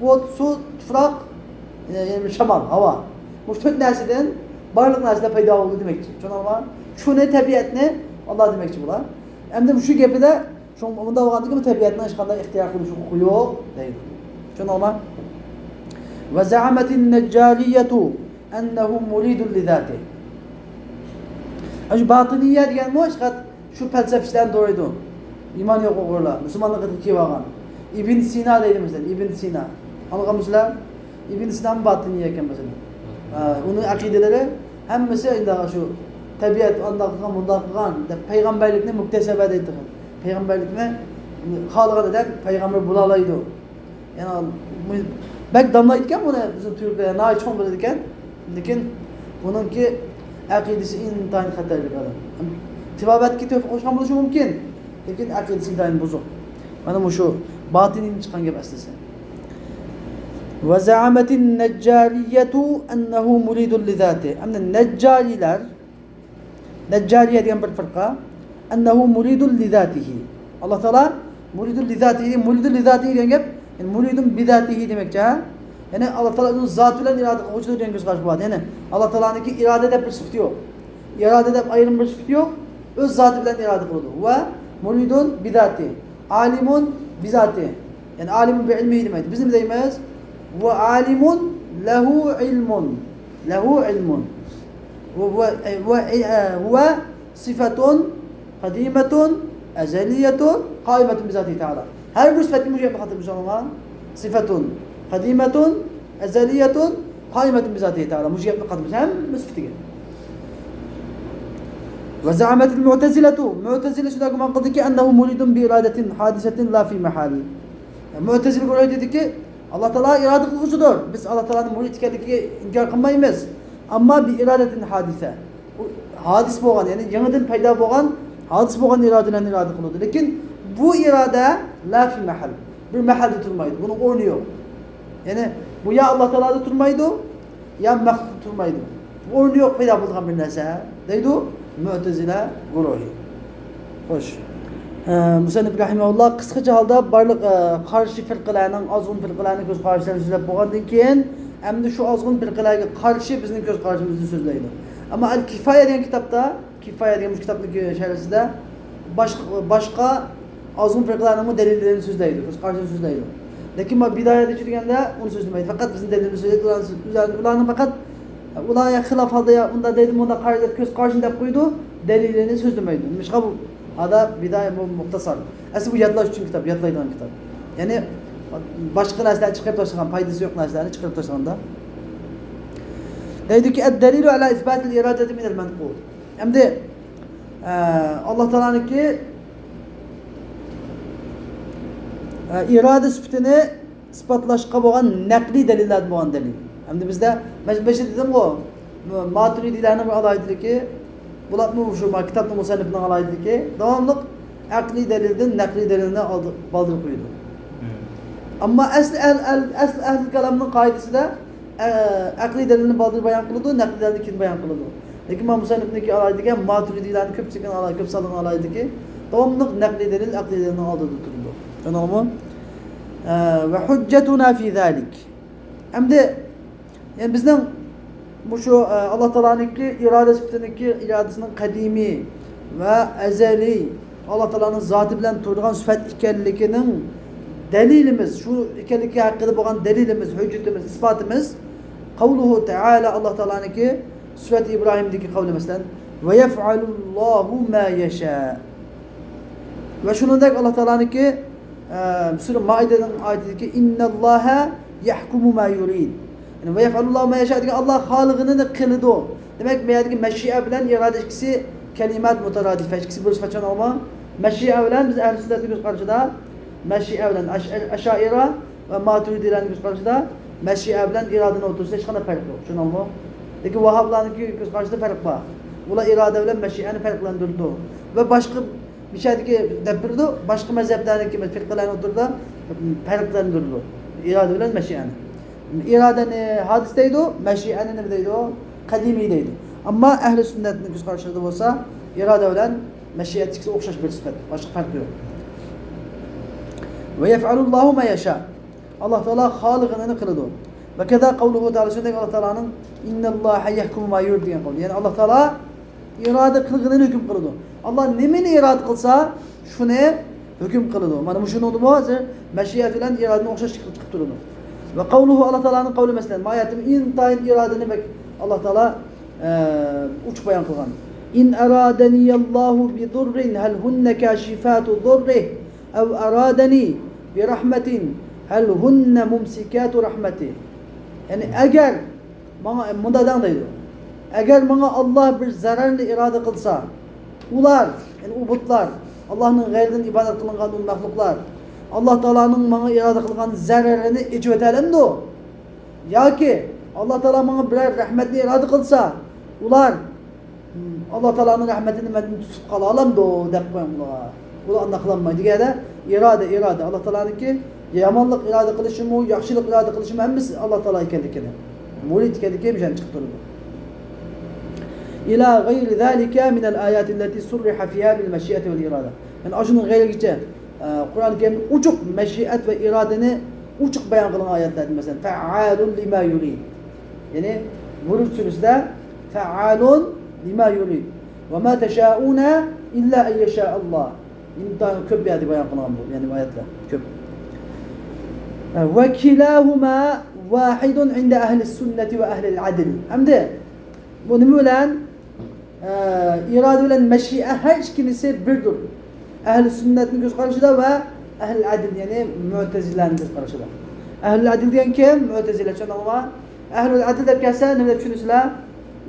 ئوت، سۇ، تۇپراق، يەنى شامال، ھاۋا. بۇ تۆت نەرسىدىن بارلىق نەرسىلەر پەيدا بولدى دېمەكچى. چۈشەندىڭلارمۇ؟ شۇنى، تەبىئەتنى ئاللا دېمەكچى بۇلار. ئەمدى مۇشۇ گېپىدە شۇ، ئۇنداق بولغاندىكىن بۇ تەبىئەتنىڭ ھېچقانداق ئىختىيار قىلىش ھوقۇقى يوق دەيدۇ. چۈشەندىڭلارمۇ؟ وزعمت النجارية أنه مريد لذاته. ئاشۇ باتىنىيە دېگەنمۇ ئىشقات شۇ پەلسەپىچىلەرنى دورايدۇ. ئىمان يوق ئۇيغۇرلار، مۇسۇلمانلىققا كىرىۋالغان. ئىبن سىنا دەيدۇ مەسىلەن، ئىبن سىنا. ئاڭلىغانمۇسىلەر؟ ئىبن سىنامۇ باتىنىيە ئىكەن مەسىلەن. ھە، ئۇنىڭ ئەقىدىلىرى ھەممىسى ئەنە شۇ تەبىئەت ئانداق قىلغان، مۇنداق قىلغان دەپ پەيغەمبەرلىكنى مۇكتەسەبە دەيدىغان. پەيغەمبەرلىكنى خالىغان ئادەم پەيغەمبەر بولالايدۇ. يەنى بەك داملايدىكەن بۇنى بىزنىڭ تۈركلەر، ناھايىتى چوڭ بىلىدىكەن. لېكىن بۇنىڭكى ئەقىدىسى ئىنتايىن خەتەرلىك ئادەم. تىلاۋەتكە تۆھپە قوشقان بولۇشى مۇمكىن، لېكىن ئەقىدىسى ئىنتايىن بۇزۇق. مانا مۇشۇ باتىنىدىن چىققان گەپ ئەسلىسى. وزعمت النجارية أنه مريد لذاته. ئەمدى نەججارىيلەر، نەججارىيە دېگەن بىر فىرقە، أنه مريد لذاته. ئاللا تائالا مريد لذاته، مريد لذاته دېگەن گەپ، يەنى مريد بذاته دېمەكچى، ھە؟ يەنى ئاللا تائالا ئۆزىنىڭ زاتى بىلەن ئىرادە قىلغۇچىدۇر دېگەن كۆز قاراش بار. يەنى ئاللا تائالانىڭكى ئىرادە دەپ بىر سۈپىتى يوق. ئىرادە دەپ ئايرىم بىر سۈپىتى يوق. ئۆز زاتى بىلەن ئىرادە قىلىدۇ. ۋە مريد بذاته، عالم بذاته. يەنى عالم بعلمه دېمەيدۇ. بىز نېمە دەيمىز؟ هو عالم له علم. له علم. و، و، و، هو صفة قديمة أزلية قائمة بذاته تعالى. ھەر بىر سۈپەتكە مۇشۇ گەپنى قاتتۇرۇپ مۇسۇلمان. صفة قديمة أزلية قائمة بذاته تعالى. مۇشۇ گەپنى قاتتۇرۇپ ھەممە سۈپىتىگە. وزعمت المعتزلة. مۇئتەزىلە شۇنداق گۇمان قىلدىكى، أنه مريد بإرادة حادثة لا في محل. مۇئتەزىلە گۇرۇھى دېدىكى، ئاللا تائالا ئىرادە قىلغۇچىدۇر. بىز ئاللا تائالانىڭ مۇرىد ئىكەنلىكىگە ئىنكار قىلمايمىز. ئەمما بىئىرادەتىن ھادىسە. ئۇ ھادىس بولغان، يەنى يېڭىدىن پەيدا بولغان، ھادىس بولغان ئىرادە بىلەن ئىرادە قىلىدۇ. لېكىن بۇ ئىرادە لا في محل. بىر مەھەلدە تۇرمايدۇ. بۇنىڭ ئورنى يوق. يەنى بۇ يا ئاللا تائالادا تۇرمايدۇ، يا مەخلۇقتا تۇرمايدۇ. ئورنى يوق پەيدا بولىدىغان بىر نەرسە، دەيدۇ مۇئتەزىلە گۇرۇھى. خوش. ئە، مۇسەننىپ رەھىمەھۇللا قىسقىچە ھالدا بارلىق، ئە، قارشى فىرقىلەرنىڭ، ئازغۇن فىرقىلەرنىڭ كۆز قاراشلىرىنى سۆزلەپ بولغاندىن كېيىن، ئەمدى شۇ ئازغۇن فىرقىلەرگە قارشى بىزنىڭ كۆز قارىشىمىزنى سۆزلەيدۇ. ئەمما ئەل كىفايە دېگەن كىتابتا، كىفايە دېگەن مۇشۇ كىتابنىڭ شەرھىسىدە باشقا، باشقا ئازغۇن فىرقىلەرنىڭمۇ دەلىللىرىنى سۆزلەيدۇ، كۆز قارىشىنى سۆزلەيدۇ. لېكىن مانا بىدايەدىچۇ دېگەندە ئۇنى سۆزلىمەيدۇ. پەقەت بىزنىڭ دەلىلىمىزنى سۆزلەيدۇ، ئۇلارنى، ئۇلارنى پەقەت ئۇلار يا خىلاپ ھالدا يا ئۇنداق دەيدۇ، مۇنداق قارايدۇ، كۆز قارىشىنى دەپ قويىدۇ، دەلىلىنى سۆزلىمەيدۇ. نېمىشقا بۇ ھادا بىدايە بۇ مۇختەسەر. ئەسلى بۇ يادلاش ئۈچۈن كىتاب، يادلايدىغان كىتاب. يەنى باشقا نەرسىلەرنى چىقىرىپ تاشلىغان، پايدىسى يوق نەرسىلەرنى چىقىرىپ تاشلىغاندا. دەيدۇكى، الدليل على إثبات الإرادة من المنقول. ئەمدى، ئە، ئاللا تائالانىڭكى، ئە، ئىرادە سۈپىتىنى ئىسپاتلاشقا بولغان نەقلىي دەلىللەردىن بولغان دەلىل. ئەمدى بىزدە، مەن بېشىدا دېدىمغۇ، ماتۇرىدىيلەرنىڭ بىر ئالاھىدىلىكى، بۇلارمۇ شۇ كىتابنىڭ مۇسەننىپىنىڭ ئالاھىدىلىكى، داۋاملىق ئەقلىي دەلىلدىن نەقلىي دەلىلنى ئالدى، بالدۇر قويىدۇ. ئەمما ئەسلى ئەل-، ئەل-، ئەسلى ئەھلى كالامنىڭ قائىدىسىدە، ئە-، ئەقلىي دەلىلنى بالدۇر بايان قىلىدۇ، نەقلىي دەلىلنى كېيىن بايان قىلىدۇ. لېكىن مانا مۇسەننىپنىڭكى ئالاھىدىلىكى، ماتۇرىدىيلارنىڭ كۆپچىلىكىنىڭ ئالاھىدە-، كۆپ سانلىغان ئالاھىدىلىكى، داۋاملىق نەقلىي دەلىل ئەقلىي دەلىلنىڭ ئالدىدا تۇرىدۇ. چۈشەندىڭىزمۇ؟ ئە، وحجتنا في ذلك. ئەمدى، يەنى بىزنىڭ مۇشۇ، ئە، ئاللا تائالانىڭكى ئىرادە سۈپىتىنىڭكى، ئىرادىسىنىڭ قەدىمىي ۋە ئەزەلىي، ئاللا تائالانىڭ زاتى بىلەن تۇرىدىغان سۈپەت ئىكەنلىكىنىڭ دەلىلىمىز، شۇ ئىكەنلىكى ھەققىدە بولغان دەلىلىمىز، ھۆججىتىمىز، ئىسپاتىمىز، قەۋلۇھۇ تەئالە، ئاللا تائالانىڭكى سۈرەتى ئىبراھىمدىكى قەۋلى، مەسىلەن، وَيَفْعَلُ اللَّهُ مَا يَشَاءُ. ۋە شۇنىڭدەك ئاللا تائالانىڭكى، ئە، سۈرە مائىدەنىڭ ئايىتىدىكى، إِنَّ اللَّهَ يَحْكُمُ مَا يُرِيدُ. يەنى، وَيَفْعَلُ اللَّهُ مَا يَشَاءُ دېگەن، ئاللا خالىغىنىنى قىلىدۇ. دېمەك، بۇ يەردىكى مەشىئە بىلەن ئىرادە ئىككىسى كەلىمات مۇتارادىفە، ئىككىسى بىر سۈپەت چۈشەندىڭلارمۇ؟ مەشىئە بىلەن بىز ئەھلى سۈننەتنىڭ كۆز قارىشىدا، مەشىئە بىلەن ئەش-، ئەشائىرە ۋە ماتۇرىدىيلارنىڭ كۆز قارىشىدا مەشىئە بىلەن ئىرادىنىڭ ئوتتۇرىسىدا ھېچقانداق پەرق يوق. چۈشەندىڭلارمۇ؟ لېكىن ۋاھابلارنىڭكى كۆز قارىشىدا پەرق بار. ئۇلار ئىرادە بىلەن مەشىئەنى پەرقلەندۈرىدۇ. ۋە باشقا مىشەدىكى دەپ بېرىدۇ، باشقا مەزھەپلەرنىڭكى فىرقىلەرنىڭ ئوتتۇرىدا پەرقلەندۈرىدۇ ئىرادە بىلەن مەشىئەنى. ئىرادىنى ھادىس دەيدۇ، مەشىئەنى نېمە دەيدۇ؟ قەدىمىي دەيدۇ. ئەمما ئەھلى سۈننەتنىڭ كۆز قارىشىدا بولسا، ئىرادە بىلەن مەشىئەت ئىككىسى ئوخشاش بىر سۈپەت، باشقا پەرقى يوق. وَيَفْعَلُ اللَّهُ مَا يَشَاءُ. ئاللا تائالا خالىغىنىنى قىلىدۇ. وَكَذَا قَوْلُهُ تائالا، شۇنداق ئاللا تائالانىڭ إِنَّ اللَّهَ يَحْكُمُ مَا يُرِيدُ دېگەن قەۋلى. يەنى ئاللا تائالا ئىرادە قىلغىنىنى ھۆكۈم قىلىدۇ. ئاللا نېمىنى ئىرادە قىلسا، شۇنى ھۆكۈم قىلىدۇ. مانا مۇشۇنىڭدىمۇ ھازىر مەشىئەت بىلەن ئىرادىنى ئوخشاش چىقىپ، چىقىپ تۇرىدۇ. وَقَوْلُهُ، ئاللا تائالانىڭ قەۋلى، مەسىلەن، ما ئايەتتە ئىنتايىن ئىرادىنى بەك ئاللا تائالا، ئە، ئوچۇق بايان قىلغان. إِنْ أَرَادَنِيَ اللَّهُ بِضُرٍّ هَلْ هُنَّ كَاشِفَاتُ ضُرِّهِ أَوْ أَرَادَنِي بِرَحْمَةٍ هَلْ هُنَّ مُمْسِكَاتُ رَحْمَتِهِ. يەنى ئەگەر ماڭا، مۇنداق دەڭ دەيدۇ. ئەگەر ماڭا ئاللا بىر زەرەرنى ئىرادە قىلسا، ئۇلار، يەنى ئۇ بۇتلار، ئاللانىڭ غەيرىدىن ئىبادەت قىلىنغان ئۇ مەخلۇقلار، ئاللا تائالانىڭ ماڭا ئىرادە قىلغان زەرەرىنى ئېچىۋېتەلەمدۇ؟ ياكى ئاللا تائالا ماڭا بىرەر رەھمەتنى ئىرادە قىلسا، ئۇلار، ھىم، ئاللا تائالانىڭ رەھمىتىنى مەندىن تۇتۇپ قالالامدۇ دەپ قويۇڭلار. ئۇلار ئانداق قىلالمايدۇ. دېگەندە ئىرادە، ئىرادە ئاللا تائالانىڭكى، يامانلىق ئىرادە قىلىشىمۇ، ياخشىلىق ئىرادە قىلىشىمۇ ھەممىسى ئاللا تائالا ئىكەنلىكىنى، مۇرىد ئىكەنلىكىنى مۇشۇندىن چىقىپ تۇرىدۇ. إلى غير ذلك من الآيات التي صرح فيها بالمشيئة والإرادة. يەنى ئاشۇنىڭ غەيرىگىچە، ئە، قۇرئان كەرىمدە ئوچۇق مەشىئەت ۋە ئىرادىنى ئوچۇق بايان قىلغان ئايەتلەردىن، مەسىلەن، فعال لما يريد. يەنى بۇرۇج سۈرىسىدە فعال لما يريد. وما تشاءون إلا أن يشاء الله. ئىنتايىن كۆپ يەردە بايان قىلغان بۇ، يەنى ئايەتلەر كۆپ. وكلاهما واحد عند أهل السنة وأهل العدل. ئەمدى بۇ نېمە بىلەن؟ ئە، ئىرادە بىلەن مەشىئە ھەر ئىككىلىسى بىردۇر. ئەھلى سۈننەتنىڭ كۆز قارىشىدا ۋە ئەھلى ئەدىل، يەنى مۇئتەزىلەنىڭ كۆز قارىشىدا. ئەھلى ئەدىل دېگەن كىم؟ مۇئتەزىلە، چۈشەندىڭلارمۇ؟ ئەھلى ئەدىل دەپ كەلسە نېمە دەپ چۈشىنىسىلەر؟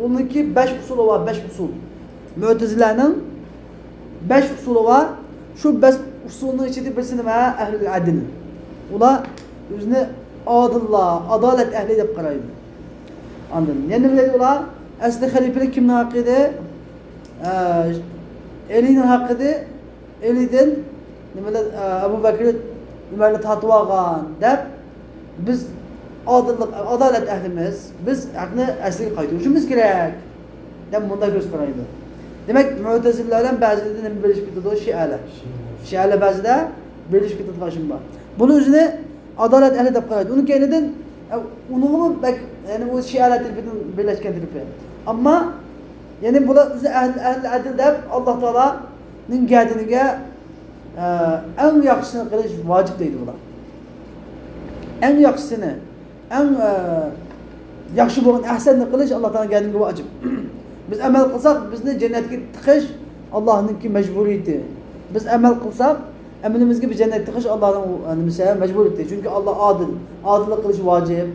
ئۇنىڭكى بەش ئۇسۇلى بار، بەش ئۇسۇل. مۇئتەزىلەنىڭ بەش ئۇسۇلى بار. شۇ بەش ئۇسۇلنىڭ ئىچىدە بىرسى نېمە؟ ئەھلى ئەدىل. ئۇلار ئۆزىنى ئادىللار، ئادالەت ئەھلى دەپ قارايدۇ. ئاندىن يەنە نېمە دەيدۇ ئۇلار؟ ئەسلى خەلىپىلىك كىمنىڭ ھەققى ئىدى؟ ئە، ئەلىنىڭ ھەققى ئىدى. ئەلىدىن نېمىلەر، ئە، ئەبۇ بەكرى ئۆمەرنى تارتىۋالغان دەپ، بىز ئادىللىق، ئادالەت ئەھلىمىز، بىز ھەقنى ئەسلىگە قايتۇرۇشىمىز كېرەك دەپ مۇنداق كۆز قارايدۇ. دېمەك، مۇئتەزىلىلەر بىلەن بەزىلەردە نېمە بىرلىشىپ كېتىدۇ؟ شىئەلەر. شىئەلەر بەزىدە بىرلىشىپ كېتىدىغان ئىشىم بار. بۇنى ئۆزىنى ئادالەت ئەھلى دەپ قارايدۇ. ئۇنىڭ كەينىدىن، ئە، ئۇنىڭمۇ بەك، يەنى ئۇ شىئەلەر تەرىپىدىن بىرلەشكەن تەرىپى. ئەمما يەنى بۇلار ئۆزى ئەھل، ئەھل ئەدىل دەپ ئاللا تائالانىڭ گەدىنىگە، ئە، ئەڭ ياخشىسىنى قىلىش ۋاجىپ دەيدۇ بۇلار. ئەڭ ياخشىسىنى، ئەڭ، ئە، ياخشى بولغان ئەھسەننى قىلىش ئاللا تائالانىڭ گەدىنىگە ۋاجىپ. بىز ئەمەل قىلساق، بىزنى جەننەتكە تىقىش ئاللانىڭكى مەجبۇرىيىتى. بىز ئەمەل قىلساق، ئەمىلىمىزگە بىر جەننەت تېخىش ئاللانىڭ، ئە، نېمىسى، مەجبۇرىيىتى. چۈنكى ئاللا ئادىل، ئادىللىق قىلىش ۋاجىپ،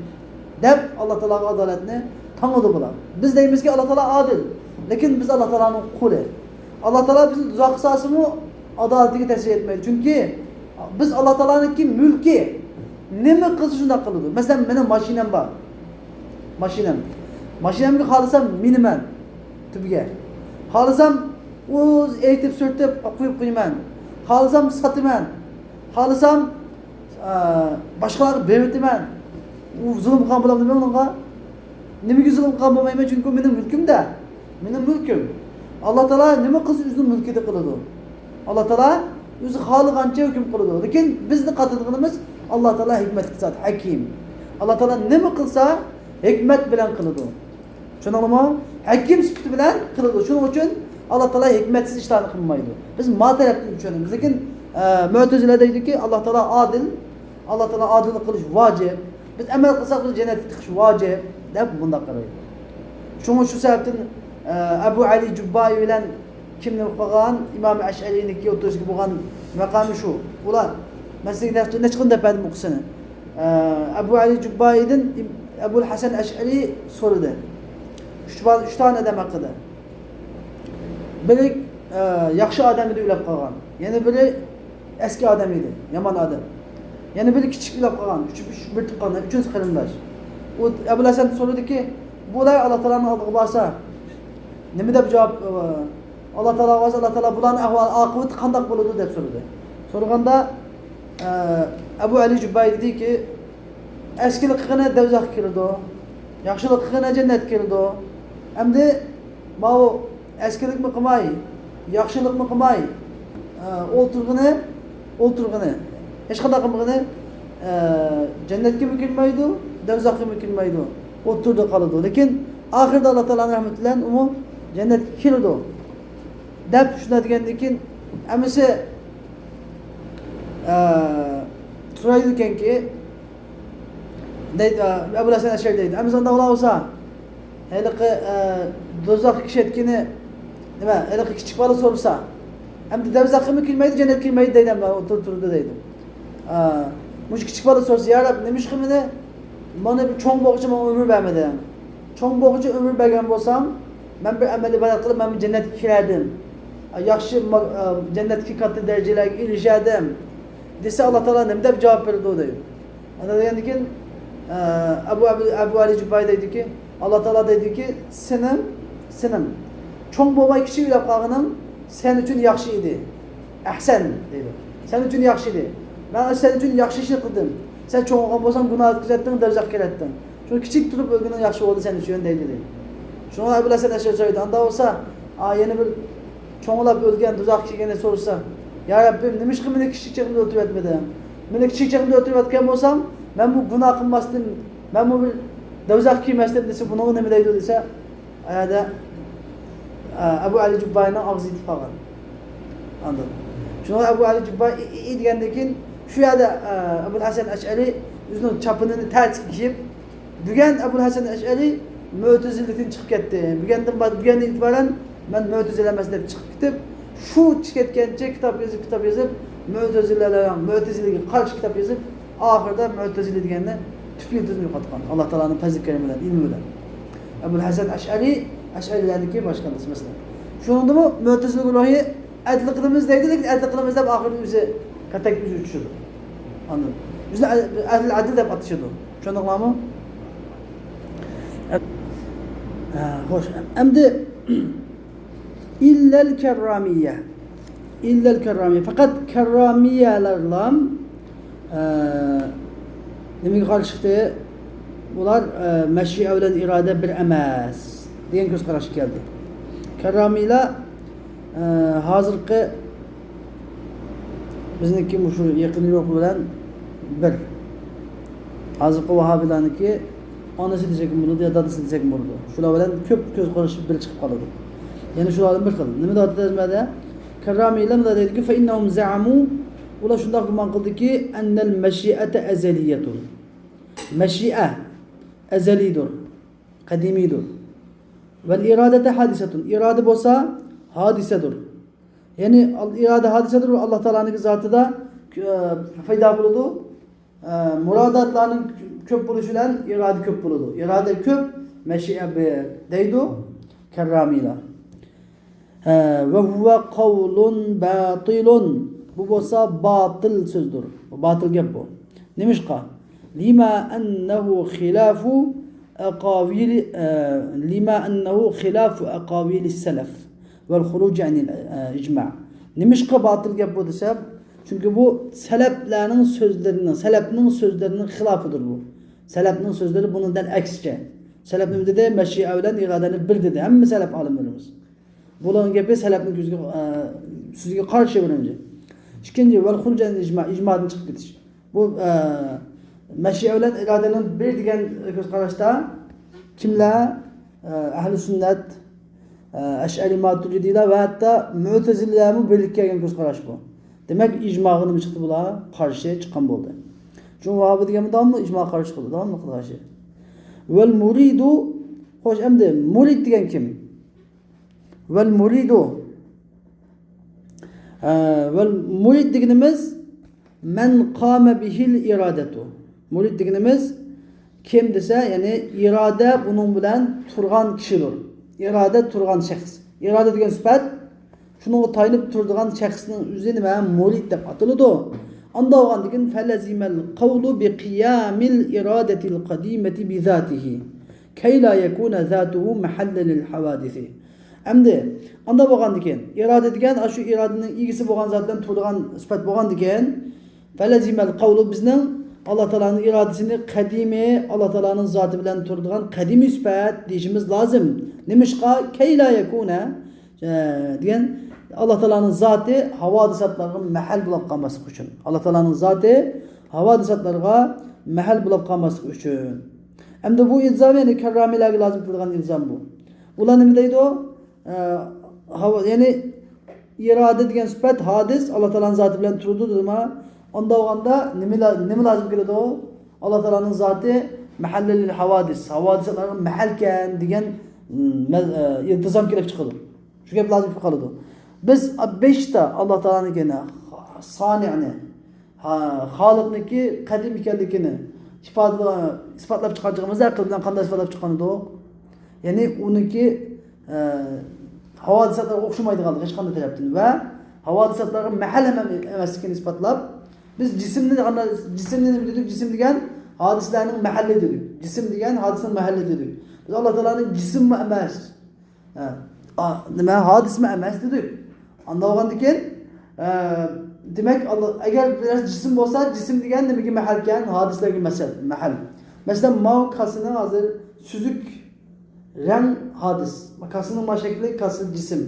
دەپ ئاللا تائالاغا ئادالەتنى تاڭىدۇ بۇلار. بىز دەيمىزكى، ئاللا تائالا ئادىل، لېكىن بىز ئاللا تائالانىڭ قۇلى. ئاللا تائالا بىزنى دوزاخقا سالسىمۇ، ئادالىتىگە تەسىر يەتمەيدۇ. چۈنكى بىز ئاللا تائالانىڭكى مۈلكى، نېمە قىلسا شۇنداق قىلىدۇ. مەسىلەن، مېنىڭ ماشىنام بار. ماشىنام. ماشىنامغا خالىسام مىنىمەن تۈبىگە. خالىسام ئۇز ئېيتىپ سۈرتۈپ قويۇپ قويىمەن. خالىسام ساتىمەن. خالىسام، ئە، باشقىلارغا بېرىۋېتىمەن. ئۇ زۇلۇم قىلغان بولامدىمەن ئۇنىڭغا؟ نېمىگە زۇلۇم قىلغان بولمايمەن؟ چۈنكى ئۇ مېنىڭ مۈلكۈم-دە. مېنىڭ مۈلكۈم. ئاللا تائالا نېمە قىلسا ئۆزىنىڭ مۈلكىدە قىلىدۇ. ئاللا تائالا ئۆزى خالىغانچە ھۆكۈم قىلىدۇ. لېكىن بىزنى قاتىدىغىنىمىز ئاللا تائالا ھېكمەتلىك زات، ھەكىم. ئاللا تائالا نېمە قىلسا ھېكمەت بىلەن قىلىدۇ. چۈشەندىڭلارمۇ؟ ھەكىم سۈپىتى بىلەن قىلىدۇ. شۇنىڭ ئۈچۈن ئاللا تائالا ھېكمەتسىز ئىشلارنى قىلمايدۇ. بىز ما تەرەپتىن چۈشىنىمىز. لېكىن، ئە، مۆتەزىلە دەيدۇكى، ئاللا تائالا ئادىل، ئاللا تائالا ئادىللىق قىلىش ۋاجىپ. بىز ئەمەل قىلساق، بىز جەننەتكە چىقىش ۋاجىپ، دەپ مۇنداق قارايدۇ. شۇڭا شۇ سەۋەبتىن ئەبۇ ئەلى جۇببائى بىلەن كىمنى قىلغان؟ ئىمام ئەشئەرىنىڭكى ئوتتۇرىسىدىكى بولغان مەقامى شۇ. ئۇلار، مەن سىزگە نەچچە، نەچچە قېتىم دەپ بەردىم ئۇ قىسسىنى. ئەبۇ ئەلى جۇببائىدىن ئىم-، ئەبۇل ھەسەن ئەشئەرى سورىدى. ئۈچ بال-، ئۈچ دانە ئادەم ھەققىدە. بىرى، ئە، ياخشى ئادەم ئىدى، ئۆلۈپ قالغان. يەنە بىرى ئەسكى ئادەم ئىدى، يامان ئادەم. يەنە بىرى كىچىك ئۆلۈپ قالغان، ئۈچ، ئۈچ بىر تۇغقان، ئۈچىنچى قېرىنداش. ئۇ ئەبۇل ھەسەن سورىدىكى، بۇلار ئاللا تائالانىڭ ئالدىغا بارسا، نېمە دەپ جاۋاب، ئە، ئاللا تائالاغا بارسا، ئاللا تائالا بۇلارنىڭ ئەھۋالى، ئاقىۋىتى قانداق بولىدۇ دەپ سورىدى. سورىغاندا، ئە، ئەبۇ ئەلى جۇببائى دېدىكى، ئەسكىلىك قىلغىنى دوزاخقا كىرىدۇ، ياخشىلىق قىلغىنى جەننەتكە كىرىدۇ. ئەمدى ماۋۇ ئەسكىلىكمۇ قىلماي، ياخشىلىقمۇ قىلماي، ئە، ئولتۇرغىنى، ئولتۇرغىنى، ھېچقانداق قىلمىغىنى، ئە، جەننەتكىمۇ كىرمەيدۇ، دوزاخقىمۇ كىرمەيدۇ، ئوتتۇرىدا قالىدۇ. لېكىن ئاخىرىدا ئاللا تائالانىڭ رەھمىتى بىلەن ئۇمۇ جەننەتكە كىرىدۇ، دەپ شۇنداق دېگەندىن كېيىن، ئەمىسە، ئە، سورايدىكەنكى، دەيدۇ، ئەبۇل ھەسەن ئەشئەرى دەيدۇ. ئەمىسە ئۇنداق بولسا، ھېلىقى، ئە، دوزاخقا كىشى ئېيتكىنى، نېمە، ھېلىقى كىچىك بالا سورىسا، ئەمدى دوزاخقىمۇ كىرمەيدۇ، جەننەتكە كىرمەيدۇ دەيدۇ، ئەمما ئولتۇرۇپ تۇرىدۇ دەيدۇ. ئە، مۇشۇ كىچىك بالا سورىسا، يا رەب، نېمىشقا مېنى، مانا بىر چوڭ بولغۇچە ماڭا ئۆمۈر بەرمىدىڭ؟ چوڭ بولغۇچە ئۆمۈر بەرگەن بولساڭ، مەن بىر ئەمەل ئىبادەت قىلىپ، مەن جەننەتكە كىرەردىم. ئە، ياخشى ما-، ئە، جەننەتتىكى كاتتا دەرىجىلەرگە ئېرىشەردىم، دېسە، ئاللا تائالا نېمە دەپ جاۋاب بېرىدۇ دەيدۇ. ئانداق دېگەندىن كېيىن، ئە، ئەبۇ، ئەبۇ، ئەبۇ ئەلى جۇببائى دەيدۇكى، ئاللا تائالا دەيدۇكى، سېنىڭ، سېنىڭ چوڭ بولماي كىچىك ئۆلۈپ قالغىنىڭ سەن ئۈچۈن ياخشى ئىدى. ئەھسەن دەيدۇ. سەن ئۈچۈن ياخشى ئىدى. مەن سەن ئۈچۈن ياخشى ئىشنى قىلدىم. سەن چوڭ بولغان بولساڭ، گۇناھ ئۆتكۈزەتتىڭ، دوزاخقا كىرەتتىڭ. شۇڭا كىچىك تۇرۇپ ئۆلگىنىڭ ياخشى بولدى سەن ئۈچۈن دەيدۇ دەيدۇ. شۇڭا ئەبۇل ھەسەن ئەشئەرى سورايدۇ. ئاندا بولسا، ئا، يەنە بىر چوڭلاپ ئۆلگەن، دوزاخقا كىرگەننى سورىسا، يا رەببىم، نېمىشقا مېنى كىچىك چېغىمدا ئۆلتۈرۈۋەتمىدىڭ؟ مېنى كىچىك چېغىمدا ئۆلتۈرۈۋەتكەن بولساڭ، مەن بۇ گۇناھ قىلماستىن، مەن بۇ بىر دوزاخقا كىرمەستىن دېسە، بۇنىڭغا نېمە دەيدۇ دېسە، ئايەدە، ئە، ئەبۇ ئەلى جۇببائىنىڭ ئاغزى يېتىپ قالغان. ئاندىن. شۇڭا ئەبۇ ئەلى جۇببائى ئى، ئى، ئى دېگەندىن كېيىن، شۇ يەردە، ئە، ئەبۇل ھەسەن ئەشئەرى ئۆزىنىڭ چاپىنىنى تەرسكە كىيىپ، بۈگۈن ئەبۇل ھەسەن ئەشئەرى مۆتىزىلىدىن چىقىپ كەتتى. بۈگۈندىن با-، بۈگۈندىن ئېتىبارەن مەن مۆتىزىلە ئەمەس دەپ چىقىپ كېتىپ، شۇ چىقىپ كەتكەنچە كىتاب يېزىپ، كىتاب يېزىپ، مۆتىزىلەلەر، مۆتىزىلىگە قارشى كىتاب يېزىپ، ئاخىرىدا مۆتىزىلە دېگەننى تۈپ يىلتىزىنى يوقاتقان. ئاللا تائالانىڭ پەزلى كەرىمى بىلەن، ئىلمى بىلەن. ئەبۇل ھەسەن ئەشئەرى، ئەشئەرىلەرنىڭكى باشقىلىرى، مەسىلەن. شۇنىڭدىمۇ مۆتىزىلە گۇرۇھى ئەدىل قىلىمىز دەيدۇ، لېكىن ئەدىل قىلىمىز دەپ ئاخىرىدا ئۆزى كاتەك ئۆزى چۈشىدۇ. ئاندىن ئۆزىنى ئەدىل، ئەدىل دەپ ئاتىشىدۇ. چۈشەندىڭلارمۇ؟ ھە، خوش. ئەمدى ئىللەل كەررامىيە. ئىللەل كەررامىيە. پەقەت كەررامىيەلەرلا، ئە، نېمىگە قارشى چىقتى؟ ئۇلار، ئە، مەشىئە بىلەن ئىرادە بىر ئەمەس دېگەن كۆز قاراشقا كەلدى. كەررامىيلار، ئە، ھازىرقى بىزنىڭكى مۇشۇ يېقىن يۇرۇق بىلەن بىر. ھازىرقى ۋاھابىيلارنىڭكى ئانىسى دېسەكمۇ بولىدۇ يا دادىسى دېسەكمۇ بولىدۇ. شۇلار بىلەن كۆپ كۆز قارىشى بىر چىقىپ قالىدۇ. يەنى شۇلاردىن بىر خىل. نېمە دەۋاتىدۇ تەرجىمىدە؟ كەررامىيلار مۇنداق دەيدۇكى، فَإِنَّهُمْ زَعَمُوا، ئۇلار شۇنداق گۇمان قىلدىكى، أَنَّ الْمَشِيئَةَ أَزَلِيَّةٌ. مەشىئە ئەزەلىيدۇر، قەدىمىيدۇر. وَالْإِرَادَةَ حَادِثَةٌ. ئىرادە بولسا ھادىسەدۇر. يەنى ئىرادە ھادىسەدۇر، ئاللا تائالانىڭكى زاتىدا، ئە، پەيدا بولىدۇ. ئە، مۇراداتلارنىڭ كۆپ بولۇشى بىلەن ئىرادە كۆپ بولىدۇ. ئىرادە كۆپ، مەشىئە بىر دەيدۇ كەررامىيلار. ھە، وَهُوَ قَوْلٌ بَاطِلٌ. بۇ بولسا باتىل سۆزدۇر. بۇ باتىل گەپ بۇ. نېمىشقا؟ لِمَا أَنَّهُ خِلَافُ أَقَاوِيلِ، ئە، لِمَا أَنَّهُ خِلَافُ أَقَاوِيلِ السَّلَفِ وَالْخُرُوجِ عَنِ الْإِجْمَاعِ. نېمىشقا باتىل گەپ بۇ دېسە، چۈنكى بۇ سەلەپلەرنىڭ سۆزلىرىنىڭ، سەلەپنىڭ سۆزلىرىنىڭ خىلاپىدۇر بۇ. سەلەپنىڭ سۆزلىرى بۇنىڭ دەل ئەكسىچە. سەلەپ نېمە دېدى؟ مەشىئە بىلەن ئىرادەنى بىر دېدى ھەممە سەلەپ ئالىملىرىمىز. بۇلارنىڭ گېپى سەلەپنىڭ كۆزىگە، ئە، سۆزىگە قارشى بىرىنچى. ئىككىنچى، ۋەل خۇرۇج ئەنىل ئىجما، ئىجمادىن چىقىپ كېتىش. بۇ، ئە، مەشىئە بىلەن ئىرادەنىڭ بىر دېگەن كۆز قاراشتا كىملەر؟ ئە، ئەھلى سۈننەت، ئە، ئەشئەرى ماتۇرىدىيلار ۋە ھەتتا مۆتەزىلىلەرمۇ بىرلىككە كەلگەن كۆز قاراش بۇ. دېمەك، ئىجماغا نېمە چىقتى بۇلار؟ قارشى چىققان بولدى. چۈنكى ۋاھابى دېگەن داۋاملىق ئىجماغا قارشى چىقىدۇ، داۋاملىق قارشى. ۋەل مۇرىدۇ، خوش، ئەمدى مۇرىد دېگەن كىم؟ ۋەل مۇرىدۇ. ھە، ۋەل مۇرىد دېگىنىمىز مەن قامە بىھىل ئىرادەتۇ. مۇرىد دېگىنىمىز كىم دېسە، يەنى ئىرادە بۇنىڭ بىلەن تۇرغان كىشىدۇر. ئىرادە تۇرغان شەخس. ئىرادە دېگەن سۈپەت، شۇنىڭغا تايىنىپ تۇرىدىغان شەخسنىڭ ئۆزى نېمە؟ مۇرىد دەپ ئاتىلىدۇ. ئاندا بولغاندىكىن فەلەزىمەل قەۋلۇ بىقىيامىل ئىرادەتىل قەدىمەتى بىزاتىھى كەيلا يەكۇنە زاتۇھۇ مەھەللە لىل ھەۋادىسى. ئەمدى ئاندا بولغاندىكىن، ئىرادە دېگەن ئاشۇ ئىرادىنىڭ ئىگىسى بولغان زات بىلەن تۇرىدىغان سۈپەت بولغاندىكىن، فەلەزىمەل قەۋلۇ، بىزنىڭ ئاللا تائالانىڭ ئىرادىسىنى قەدىمىي ئاللا تائالانىڭ زاتى بىلەن تۇرىدىغان قەدىمىي سۈپەت دېيىشىمىز لازىم. نېمىشقا؟ كەيلا يەكۇنە، ئە، دېگەن ئاللا تائالانىڭ زاتى ھاۋادىساتلارغا مەھەل بولاپ قالماسلىقى ئۈچۈن. ئاللا تائالانىڭ زاتى ھاۋادىساتلارغا مەھەل بولاپ قالماسلىقى ئۈچۈن. ئەمدى بۇ ئىلزام، يەنى كاررامىيلارغا لازىم قىلىدىغان ئىلزام بۇ. ئۇلار نېمە دەيدۇ؟ ئە، ھاۋا، يەنى ئىرادە دېگەن سۈپەت ھادىس، ئاللا تائالانىڭ زاتى بىلەن تۇرىدۇ دېدىما؟ ئاندا بولغاندا نېمە لا-، نېمە لازىم كېلىدۇ؟ ئاللا تائالانىڭ زاتى مەھەللە لىل ھاۋادىس، ھاۋادىسلارغا مەھەلكەن دېگەن، م، مە-، ئە، ئىلتىزام كېلىپ چىقىدۇ. شۇ گەپ لازىم كېلىپ قالىدۇ. بىز بېشتا ئاللا تائالانىڭكىنى، سانىئنى، ھا، خالىقنىڭكى قەدىم ئىكەنلىكىنى ئىپادىلا-، ئىسپاتلاپ چىققان چېغىمىزدا، ئەقىل بىلەن قانداق ئىسپاتلاپ چىققان ئىدۇق؟ يەنى ئۇنىڭكى، ئە، ھاۋادىساتلارغا ئوخشىمايدىغانلىقى ھېچقانداق تەرەپتىن ۋە ھاۋادىساتلارغا مەھەل ھەم ئەمەسلىكىنى ئىسپاتلاپ، بىز جىسىمنى، جىسىمنى نېمە دېدۇق؟ جىسىم دېگەن ھادىسىلەرنىڭ مەھەللى دېدۇق. جىسىم دېگەن ھادىسىنىڭ مەھەللى دېدۇق. بىز ئاللا تائالانى جىسىممۇ ئەمەس، ھە، ئا، نېمە، ھادىسمۇ ئەمەس دېدۇق. ئاندا بولغاندىكىن، ئە، دېمەك، ئاللا، ئەگەر بىر نەرسە جىسىم بولسا، جىسىم دېگەن نېمىگە مەھەلكەن؟ ھادىسىلەرگە مەسەل-، مەھەل. مەسىلەن، ماۋۇ كاسىنىڭ ھازىر سۈزۈك رەڭ ھادىس. كاسىنىڭ ما شەكلى، كاسا جىسىم.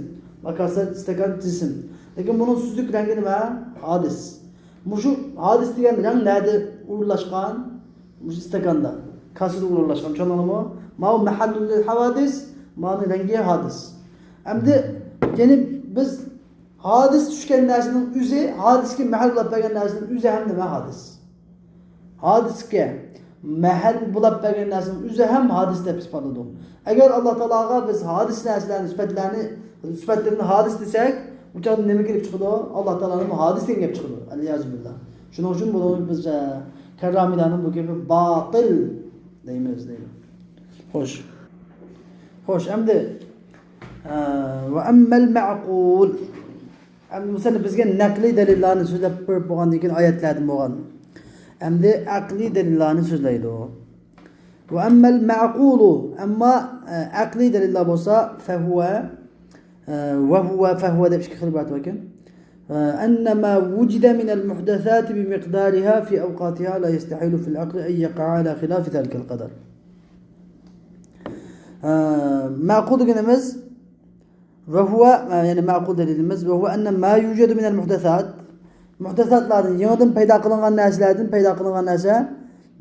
ما كاسا، ئىستاكان جىسىم. لېكىن بۇنىڭ سۈزۈك رەڭگى نېمە؟ ھادىس. مۇشۇ ھادىس دېگەن رەڭ نەدە ئورۇنلاشقان؟ مۇشۇ ئىستاكاندا، كاسىدا ئورۇنلاشقان، چۈشەندىڭلارمۇ؟ ماۋۇ مەھەللۇل ھاۋادىس، مانىڭ رەڭگى ھادىس. ئەمدى، يەنى بىز ھادىس چۈشكەن نەرسىنىڭ ئۆزى، ھادىسكە مەھەل بولاپ بەرگەن نەرسىنىڭ ئۆزى ھەم نېمە؟ ھادىس. ھادىسكە مەھەل بولاپ بەرگەن نەرسىنىڭ ئۆزى ھەم ھادىس دەپ ئىسپاتلىدۇق. ئەگەر ئاللا تائالاغا بىز ھادىس نەرسىلەرنى، سۈپەتلەرنى، سۈپەتلىرىنى ھادىس دېسەك، ئۇ چاغدا نېمە كېلىپ چىقىدۇ؟ ئاللا تائالانىڭ ھادىس دېگەن گەپ چىقىدۇ. ئەلئىيازۇ بىللا. شۇنىڭ ئۈچۈن بۇنى بىز، ئە، كاررامىيلارنىڭ بۇ گېپى باتىل دەيمىز، دەيدۇ. خوش. خوش، ئەمدى، ئە، ۋە ئەممەل مەئقۇل. ئەمدى بۇ سەردە بىزگە نەقلىي دەلىللارنى سۆزلەپ بېرىپ بولغاندىن كېيىن ئايەتلەردىن بولغان. ئەمدى ئەقلىي دەلىللارنى سۆزلەيدۇ. ۋە ئەممەل مەئقۇلۇ، ئەمما، ئە، ئەقلىي دەلىللار بولسا، فەھۇۋە، ئە، ۋەھۇۋە، فەھۇۋە دەپ ئىككى خىل ئىبارەت بار ئىكەن. ئە، ئەننەما ۋۇجىدە مىنەل مۇھدەساتى بىمىقدارىھا فى ئەۋقاتىھا لا يەستەھىلۇ فىل ئەقلى ئەن يەقەئە ئەلا خىلافى زالىكەل قەدەر. ئە، مەئقۇل دېگىنىمىز، ۋە ھۇۋە، يەنى مەئقۇل دەلىلىمىز، ۋە ھۇۋە ئەننە ما يۇجەدۇ مىنەل مۇھدەسات، مۇھدەساتلاردىن، يېڭىدىن پەيدا قىلىنغان نەرسىلەردىن پەيدا قىلىنغان نەرسە،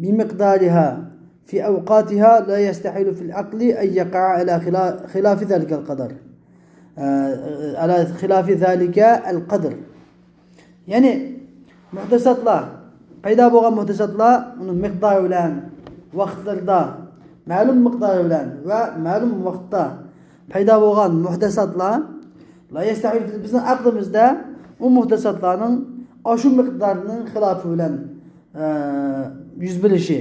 بىمىقدارىھا، فى ئەۋقاتىھا، لا يەستەھىلۇ فىل ئەقلى ئەن يەقەئە ئەلا خىلا-، خىلافى زالىكەل قەدەر. ئە، ئەلا خىلافى زالىكەل قەدەر. يەنى مۇھدەساتلار، پەيدا بولغان مۇھدەساتلار ئۇنىڭ مىقدارى بىلەن، ۋاقىتلىرىدا، مەلۇم مىقدارى بىلەن ۋە مەلۇم ۋاقىتتا پەيدا بولغان مۇھدەساتلار، لا يەستەھىل، بىزنىڭ ئەقلىمىزدە ئۇ مۇھدەساتلارنىڭ ئاشۇ مىقدارنىڭ خىلاپى بىلەن، ئە، يۈز بېرىشى.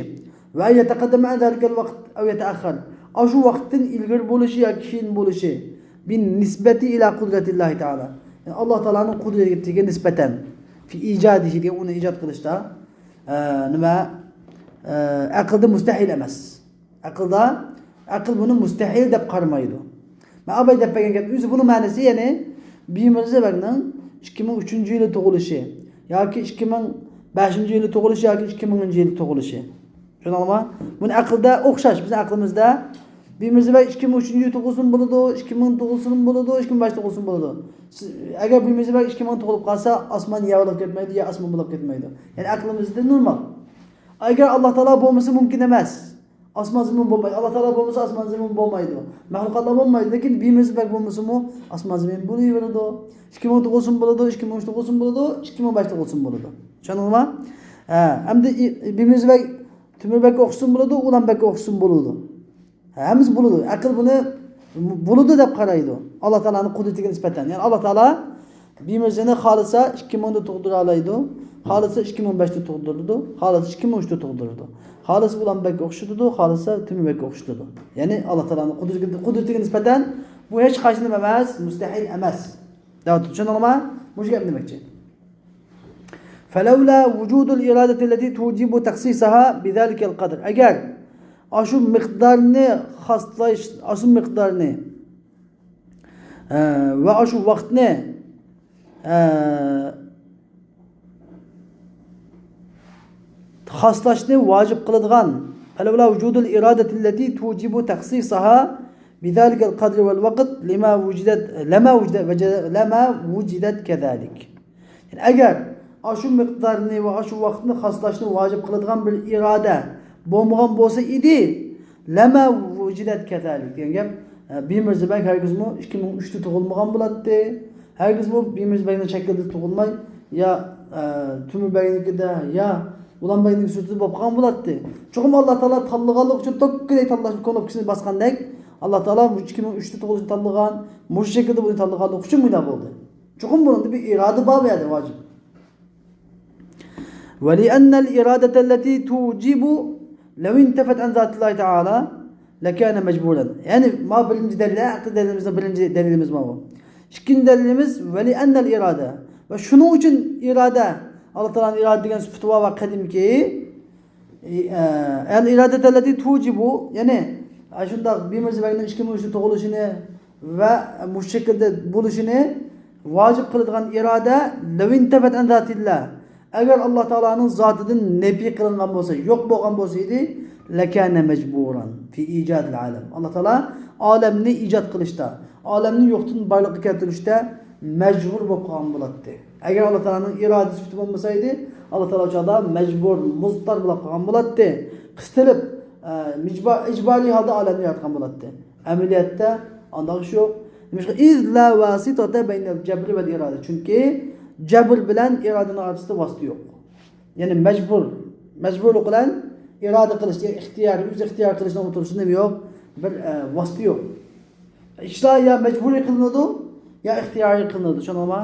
ۋە يەتەقەددەم ئەن زالىكەل ۋاقىت ئەۋ يەتەئەخخەر. ئاشۇ ۋاقىتتىن ئىلگىرى بولۇشى ياكى كېيىن بولۇشى. بىننىسبەتى ئىلا قۇدرەتىللاھى تائالا. يەنى ئاللا تائالانىڭ قۇدرىتىگە نىسبەتەن. فى ئىجادىھى دېگەن ئۇنى ئىجاد قىلىشتا، ئە، نېمە، ئە، ئەقىلدە مۇستەھىل ئەمەس. ئەقىلدا، ئەقىل بۇنى مۇستەھىل دەپ قارىمايدۇ. مەن ئاباي دەپ بەرگەن گەپ ئۆزى بۇنىڭ مەنىسى، يەنى بىمىرزا بەگنىڭ ئىككى مىڭ ئۈچىنچى يىلى تۇغۇلۇشى ياكى ئىككى مىڭ بەشىنچى يىلى تۇغۇلۇشى ياكى ئىككى مىڭىنچى يىلى تۇغۇلۇشى. چۈشەندىڭلارمۇ؟ بۇنى ئەقىلدە ئوخشاش، بىزنىڭ ئەقلىمىزدە بىمىرزا بەگ ئىككى مىڭ ئۈچىنچى يىلى تۇغۇلسىمۇ بولىدۇ، ئىككى مىڭ تۇغۇلسىمۇ بولىدۇ، ئىككى مىڭ بەشتە تۇغۇلسىمۇ بولىدۇ. سىز، ئەگەر بىمىرزا بەگ ئىككى مىڭ تۇغۇلۇپ قالسا، ئاسمان يەر بولاپ كەتمەيدۇ، يەر ئاسمان بولاپ كەتمەيدۇ. يەنى ئەقلىمىزدە نورمال. ئەگەر ئاللا تائالا بولمىسا مۇمكىن ئەمەس. ئاسمان زېمىن بولمايدۇ. ئاللا تائالا بولمىسا ئاسمان زېمىن بولمايدۇ. مەخلۇقاتلار بولمايدۇ. لېكىن بىمىرزا بەگ بولمىسىمۇ ئاسمان زېمىن بولۇۋېرىدۇ. ئىككى مىڭ تۇغۇلسىمۇ بولىدۇ، ئىككى مىڭ ئۈچ تۇغۇلسىمۇ بولىدۇ، ئىككى مىڭ بەش تۇغۇلسىمۇ بولىدۇ. چۈشەندىڭىزمۇ؟ ھە، ئەمدى ئى-، بىمىرزا بەگ تۆمۈر بەگكە ئوخشىسىمۇ بولىدۇ، ئۇلان بەگكە ئوخشىسىمۇ بولىدۇ. ھەممىسى بولىدۇ. ئەقىل بۇنى بولىدۇ دەپ قارايدۇ. ئاللا تائالانىڭ قۇدرىتىگە نىسبەتەن. يەنى ئاللا تائالا بىمىرزىنى خالىسا ئىككى مىڭدا تۇغدۇرالايدۇ، خالىسا ئىككى مىڭ بەشتە تۇغدۇرىدۇ، خالىسا ئىككى مىڭ ئۈچتە تۇغدۇرىدۇ. خالىسا ئۇلانبەگكە ئوخشىتىدۇ، خالىسا تۈمەنبەگكە ئوخشىتىدۇ. يەنى ئاللا تائالانىڭ قۇدرىتىگە، قۇدرىتىگە نىسبەتەن بۇ ھېچقايسى نېمە ئەمەس، مۇستەھىل ئەمەس. دەۋاتىدۇ، چۈشەندىڭلارمۇ؟ مۇشۇ گەپنى دېمەكچى. فلولا وجود الإرادة التي توجب تخصيصها بذلك القدر. ئەگەر ئاشۇ مىقدارنى خاسلاش، ئاشۇ مىقدارنى، ئە، ۋە ئاشۇ ۋاقىتنى، ئە، خاسلاشنى ۋاجىپ قىلىدىغان، فلولا وجود الإرادة التي توجب تخصيصها بذلك القدر والوقت لما وجدت، لما وجدت، لما وجدت كذلك. يەنى ئەگەر ئاشۇ مىقدارنى ۋە ئاشۇ ۋاقىتنى خاسلاشنى ۋاجىپ قىلىدىغان بىر ئىرادە بولمىغان بولسا ئىدى، لما وجدت كذلك دېگەن گەپ. ئە، بىمىرزا بەگ ھەرگىزمۇ ئىككى مىڭ ئۈچتە تۇغۇلمىغان بولاتتى. ھەرگىزمۇ بىمىرزا بەگنىڭ شەكلىدە تۇغۇلماي، يا، ئە، تۈمەنبەگنىڭكىدە، يا ئۇلانبەگنىڭ سۈرىتىدە بولۇپ قالغان بولاتتى. چوقۇم ئاللا تائالا تاللىغانلىقى ئۈچۈن، توككىدەك تاللاش كۇنۇپكىسىنى باسقاندەك، ئاللا تائالا مۇشۇ ئىككى مىڭ ئۈچتە تۇغۇلۇشنى تاللىغان، مۇشۇ شەكىلدە بۇنى تاللىغانلىقى ئۈچۈن مۇنداق بولدى. چوقۇم بۇنىڭدا بىر ئىرادە بار بۇ يەردە ۋاجىپ. ولأن الإرادة التي توجب لو انتفت عن ذات الله تعالى لكان مجبورا. يەنى، ما بىرىنچى دەلىل، ھەقىقىي دەلىلىمىزنىڭ بىرىنچى دەلىلىمىز ماۋۇ. ئىككىنچى دەلىلىمىز، ولأن الإرادة. ۋە شۇنىڭ ئۈچۈن ئىرادە، ئاللا تائالانىڭ ئىرادە دېگەن سۈپىتى بار ۋە قەدىمكى. ئە، الإرادة التي توجب، يەنى، ئاشۇنداق بىمىرزا بەگنىڭ ئىككى مىڭ ئۈچتە تۇغۇلۇشىنى ۋە مۇشۇ شەكىلدە بولۇشىنى ۋاجىپ قىلىدىغان ئىرادە، لو انتفت عن ذات الله، ئەگەر ئاللا تائالانىڭ زاتىدىن نەپىي قىلىنغان بولسا، يوق بولغان بولسا ئىدى، لكان مجبورا في إيجاد العالم. ئاللا تائالا ئالەمنى ئىجاد قىلىشتا، ئالەمنى يوقتىن بارلىققا كەلتۈرۈشتە مەجبۇر بولۇپ قالغان بولاتتى. ئەگەر ئاللا تائالانىڭ ئىرادە سۈپىتى بولمىسا ئىدى، ئاللا تائالا ئۇ چاغدا مەجبۇر، مۇزتار بولۇپ قالغان بولاتتى. قىستىلىپ، ئە، مىجبا-، ئىجبارىي ھالدا ئالەمنى ياراتقان بولاتتى. ئەمەلىيەتتە ئانداق ئىش يوق. نېمىشقا؟ إذ لا واسطة بين الجبر والإرادة. چۈنكى جەبر بىلەن ئىرادىنىڭ ئارىسىدا ۋاسىتە يوق. يەنى مەجبۇر، مەجبۇرلۇق بىلەن ئىرادە قىلىش، ئىختىيار، ئۆزى ئىختىيار قىلىشنىڭ ئوتتۇرىسىدا نېمە يوق؟ بىر، ئە، ۋاسىتە يوق. ئىشلار يا مەجبۇرىي قىلىنىدۇ، يا ئىختىيارىي قىلىنىدۇ. چۈشەندىڭلارمۇ؟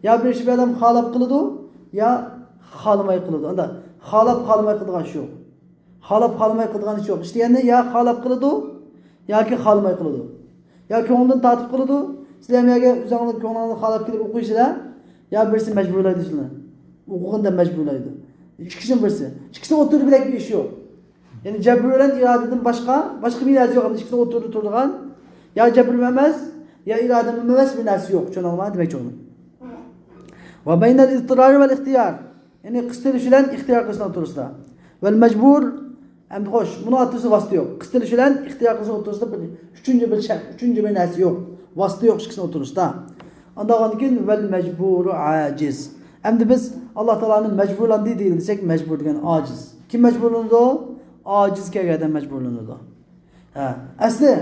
يا بىر ئىشنى بىر ئادەم خالاپ قىلىدۇ، يا خالىماي قىلىدۇ. ئاندا خالاپ، خالىماي قىلىدىغان ئىش يوق. خالاپ، خالىماي قىلىدىغان ئىش يوق. ئىش دېگەندە يا خالاپ قىلىدۇ، ياكى خالىماي قىلىدۇ. يا كۆڭلىدىن تارتىپ قىلىدۇ. سىلەر ھەممە يەرگە ئۆزۈڭلار كۆڭلۈڭلارنى خالاپ كېلىپ ئوقۇيسىلەر. يا بىرسى مەجبۇرلايدۇ سىلەرنى. ئوقۇغىن دەپ مەجبۇرلايدۇ. ئىككىسىدىن بىرسى. ئىككىسىنىڭ ئوتتۇرىدا بىلەك بىر ئىش يوق. يەنى جەبر بىلەن ئىرادىدىن باشقا، باشقا بىر نەرسە يوق. ئىككىسىنىڭ ئوتتۇرىدا تۇرىدىغان، يا جەبرمۇ ئەمەس، يا ئىرادىمۇ ئەمەس بىر نەرسە يوق. چۈشەندىڭلارمۇ دېمەكچى بولدۇم. وبين الاضطرار والاختيار. يەنى قىستىلىش بىلەن ئىختىيار قىلىشنىڭ ئوتتۇرىسىدا. والمجبور، ئەمدى خوش، بۇنىڭ ئوتتۇرىسىدا ۋاسىتە يوق. قىستىلىش بىلەن ئىختىيار قىلىشنىڭ ئوتتۇرىسىدا بىر ئۈچىنچى بىر شەرت، ئۈچىنچى بىر نەرسە يوق. ۋاسىتە يوق ئىككىسىنىڭ ئوتتۇرىسىدا. ئاندىن كېيىن والمجبور عاجز. ئەمدى بىز ئاللا تائالانى مەجبۇرلاندى دېيىلدى دېسەك، مەجبۇر دېگەن ئاجىز. كىم مەجبۇرلىنىدۇ؟ ئاجىز كەلگەن ئادەم مەجبۇرلىنىدۇ. ھە. ئەسلى،